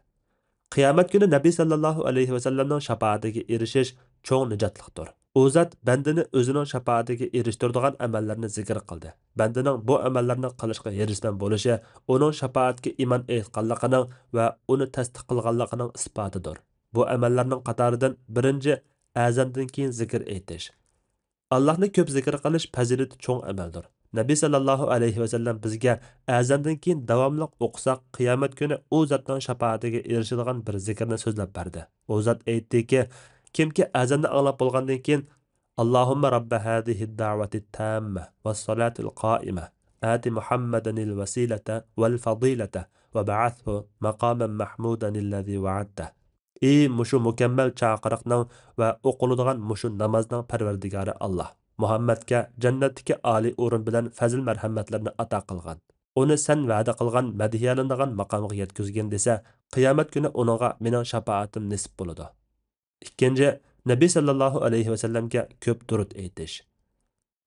قىيامەت كۈنى نەبى ساللاللاھۇ ئەلەيھى ۋەسەللەمنىڭ شاپائىتىگە ئېرىشىش چوڭ نىجاتلىقتۇر. ئۇ زات بەندىنى ئۆزىنىڭ شاپائىتىگە ئېرىشتۈرىدىغان ئەمەللەرنى زىكىر قىلدى. بەندىنىڭ بۇ ئەمەللەرنى قىلىشقا ھېرىسمەن بولۇشى ئۇنىڭ شاپائەتكە ئىمان ئېيتقانلىقىنىڭ ۋە ئۇنى تەستىق قىلغانلىقىنىڭ ئىسپاتىدۇر. بۇ ئەمەللەرنىڭ قاتارىدىن بىرىنچى، ئەزاندىن كېيىن زىكىر ئېيتىش. ئاللاھنى كۆپ زىكىر قىلىش پەزىلىتى چوڭ ئەمەلدۇر. نەبى سەللەللاھۇ ئەلەيھى ۋەسەللەم بىزگە ئەزاندىن كېيىن داۋاملىق ئوقۇساق، قىيامەت كۈنى ئۇ زاتنىڭ شاپائىتىگە ئېرىشىدىغان بىر زىكىرنى سۆزلەپ بەردى. ئۇ زات ئېيتتىكى، كىمكى ئەزاننى ئاڭلاپ بولغاندىن كېيىن، اللهم رب هذه الدعوة التامة والصلاة القائمة، آت محمدا الوسيلة والفضيلة وابعثه مقاما محمودا الذي وعدته. ئى مۇشۇ مۇكەممەل چاقىرىقنىڭ ۋە ئوقۇلىدىغان مۇشۇ نامازنىڭ پەرۋەردىگارى ئاللاھ، مۇھەممەدكە جەننەتتىكى ئالىي ئورۇن بىلەن پەزىل-مەرھەمەتلەرنى ئاتا قىلغان، ئۇنى سەن ۋەدە قىلغان مەدھىيەلىنىدىغان ماقامغا يەتكۈزگىن دېسە، قىيامەت كۈنى ئۇنىڭغا مېنىڭ شاپائىتىم نېسىپ بولىدۇ. ئىككىنچى، نەبى سەللەللاھۇ ئەلەيھى ۋەسەللەمگە كۆپ دۇرۇت ئېيتىش.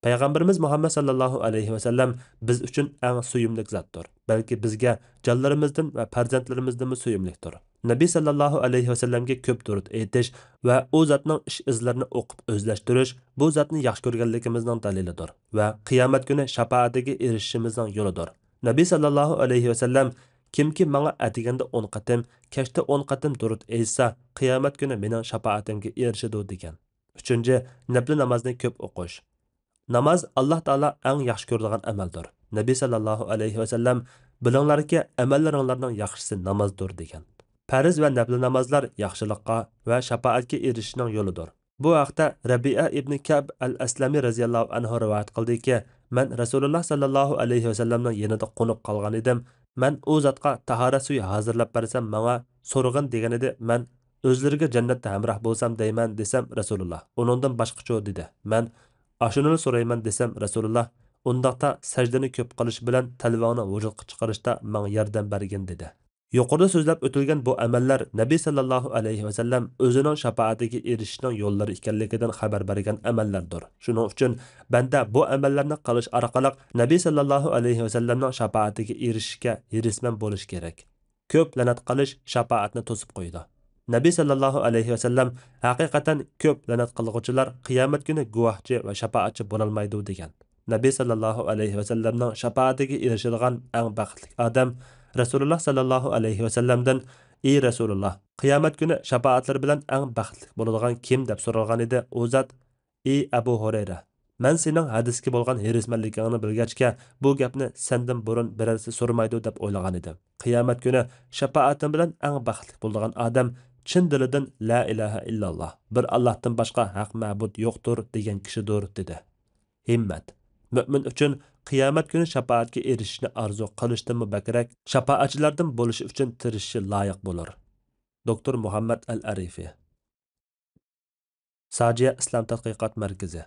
پەيغەمبىرىمىز مۇھەممەد سەللەللاھۇ ئەلەيھى ۋەسەللەم بىز ئۈچۈن ئەڭ سۆيۈملۈك زاتتۇر، بەلكى بىزگە جانلىرىمىزدىن ۋە پەرزەنتلىرىمىزدىنمۇ سۆيۈملۈكتۇر. نەبى سەللەللاھۇ ئەلەيھى ۋەسەللەمگە كۆپ دۇرۇت ئېيتىش ۋە ئۇ زاتنىڭ ئىش ئىزلىرىنى ئوقۇپ ئۆزلەشتۈرۈش بۇ زاتنى ياخشى كۆرگەنلىكىمىزنىڭ دەلىلىدۇر ۋە قىيامەت كۈنى شاپائەتىگە ئېرىشىشىمىزنىڭ يولىدۇر. نەبى سەللەللاھۇ ئەلەيھى ۋەسەللەم، كىمكى ماڭا ئەتىگەندە ئون قېتىم، كەچتە ئون قېتىم دۇرۇت ئېيتسا، قىيامەت كۈنى مېنىڭ شاپائىتىمگە ئېرىشىدۇ، دېگەن. ئۈچىنچى، نەپلى نامازنى كۆپ ئوقۇش. ناماز ئاللاھ تائالا ئەڭ ياخشى كۆرىدىغان ئەمەلدۇر. نەبى سەللەللاھۇ ئەلەيھى ۋەسەللەم، بىلىڭلاركى، ئەمەللىرىڭلارنىڭ ياخشىسى نامازدۇر، دېگەن. پەرز ۋە نەپلى نامازلار ياخشىلىققا ۋە شاپائەتكە ئېرىشىشنىڭ يولىدۇر. بۇ ھەقتە رەبىئە ئىبنى كەئب ئەل ئەسلەمى رەزىياللاھۇ ئەنھۇ رىۋايەت قىلدىكى، مەن رەسۇلۇللاھ سەللەللاھۇ ئەلەيھى ۋەسەللەمنىڭ يېنىدا قونۇپ قالغان ئىدىم. مەن ئۇ زاتقا تاھارەت سۈيى ھازىرلاپ بەرسەم ماڭا سورىغىن دېگەنىدى، مەن ئۆزلىرىگە جەننەتتە ھەمراھ بولسام دەيمەن دېسەم، رەسۇلۇللاھ ئۇنىڭدىن باشقىچۇ دېدى. مەن ئاشۇنىلا سورايمەن دېسەم، رەسۇلۇللاھ ئۇنداقتا سەجدىنى كۆپ قىلىش بىلەن تەلۋەڭنى ۋۇجۇدقا چىقىرىشتا ماڭا ياردەم بەرگىن دېدى. يۇقىرىدا سۆزلەپ ئۆتۈلگەن بۇ ئەمەللەر نەبى سەللەللاھۇ ئەلەيھى ۋەسەللەم ئۆزىنىڭ شاپائەتىگە ئېرىشىشنىڭ يوللىرى ئىكەنلىكىدىن خەۋەر بەرگەن ئەمەللەردۇر. شۇنىڭ ئۈچۈن بەندە بۇ ئەمەللەرنى قىلىش ئارقىلىق نەبى سەللەللاھۇ ئەلەيھى ۋەسەللەمنىڭ شاپائەتىگە ئېرىشىشكە ھېرىسمەن بولۇشى كېرەك. كۆپ لەنەت قىلىش شاپائەتنى توسۇپ قويىدۇ. نەبى سەللەللاھۇ ئەلەيھى ۋەسەللەم، ھەقىقەتەن كۆپ لەنەت قىلغۇچىلار قىيامەت كۈنى گۇۋاھچى ۋە شاپائەتچى بولالمايدۇ، دېگەن. نەبى سەللەللاھۇ ئەلەيھى ۋەسەللەمنىڭ شاپائەتىگە ئېرىشىدىغان ئەڭ بەختلىك ئادەم رەسۇلۇللاھ سەللەللاھۇ ئەلەيھى ۋەسەللەمدىن، ئى رەسۇلۇللاھ، قىيامەت كۈنى شاپائەتلىرى بىلەن ئەڭ بەختلىك بولىدىغان كىم؟ دەپ سورالغانىدى. ئۇ زات، ئى ئەبۇ ھۇرەيرە، مەن سېنىڭ ھەدىسكە بولغان ھېرىسمەنلىكىڭنى بىلگەچكە، بۇ گەپنى سەندىن بۇرۇن بىرەرسى سورىمايدۇ دەپ ئويلىغانىدىم. قىيامەت كۈنى شاپائەتىم بىلەن ئەڭ بەختلىك بولىدىغان ئادەم چىن دىلىدىن لا ئىلاھە ئىللاللاھ، بىر ئاللاھتىن باشقا ھەق مەبۇد يوقتۇر دېگەن كىشىدۇر، دېدى. ھىممەت. مۆمىن ئۈچۈن قىيامەت كۈنى شاپائەتكە ئېرىشىشنى ئارزۇ قىلىشتىنمۇ بەكرەك، شاپائەتچىلەردىن بولۇشى ئۈچۈن تىرىشىشى لايىق بولۇر. دوكتور مۇھەممەد ئەل ئەرىفى. ساجىيە ئىسلام تەتقىقات مەركىزى.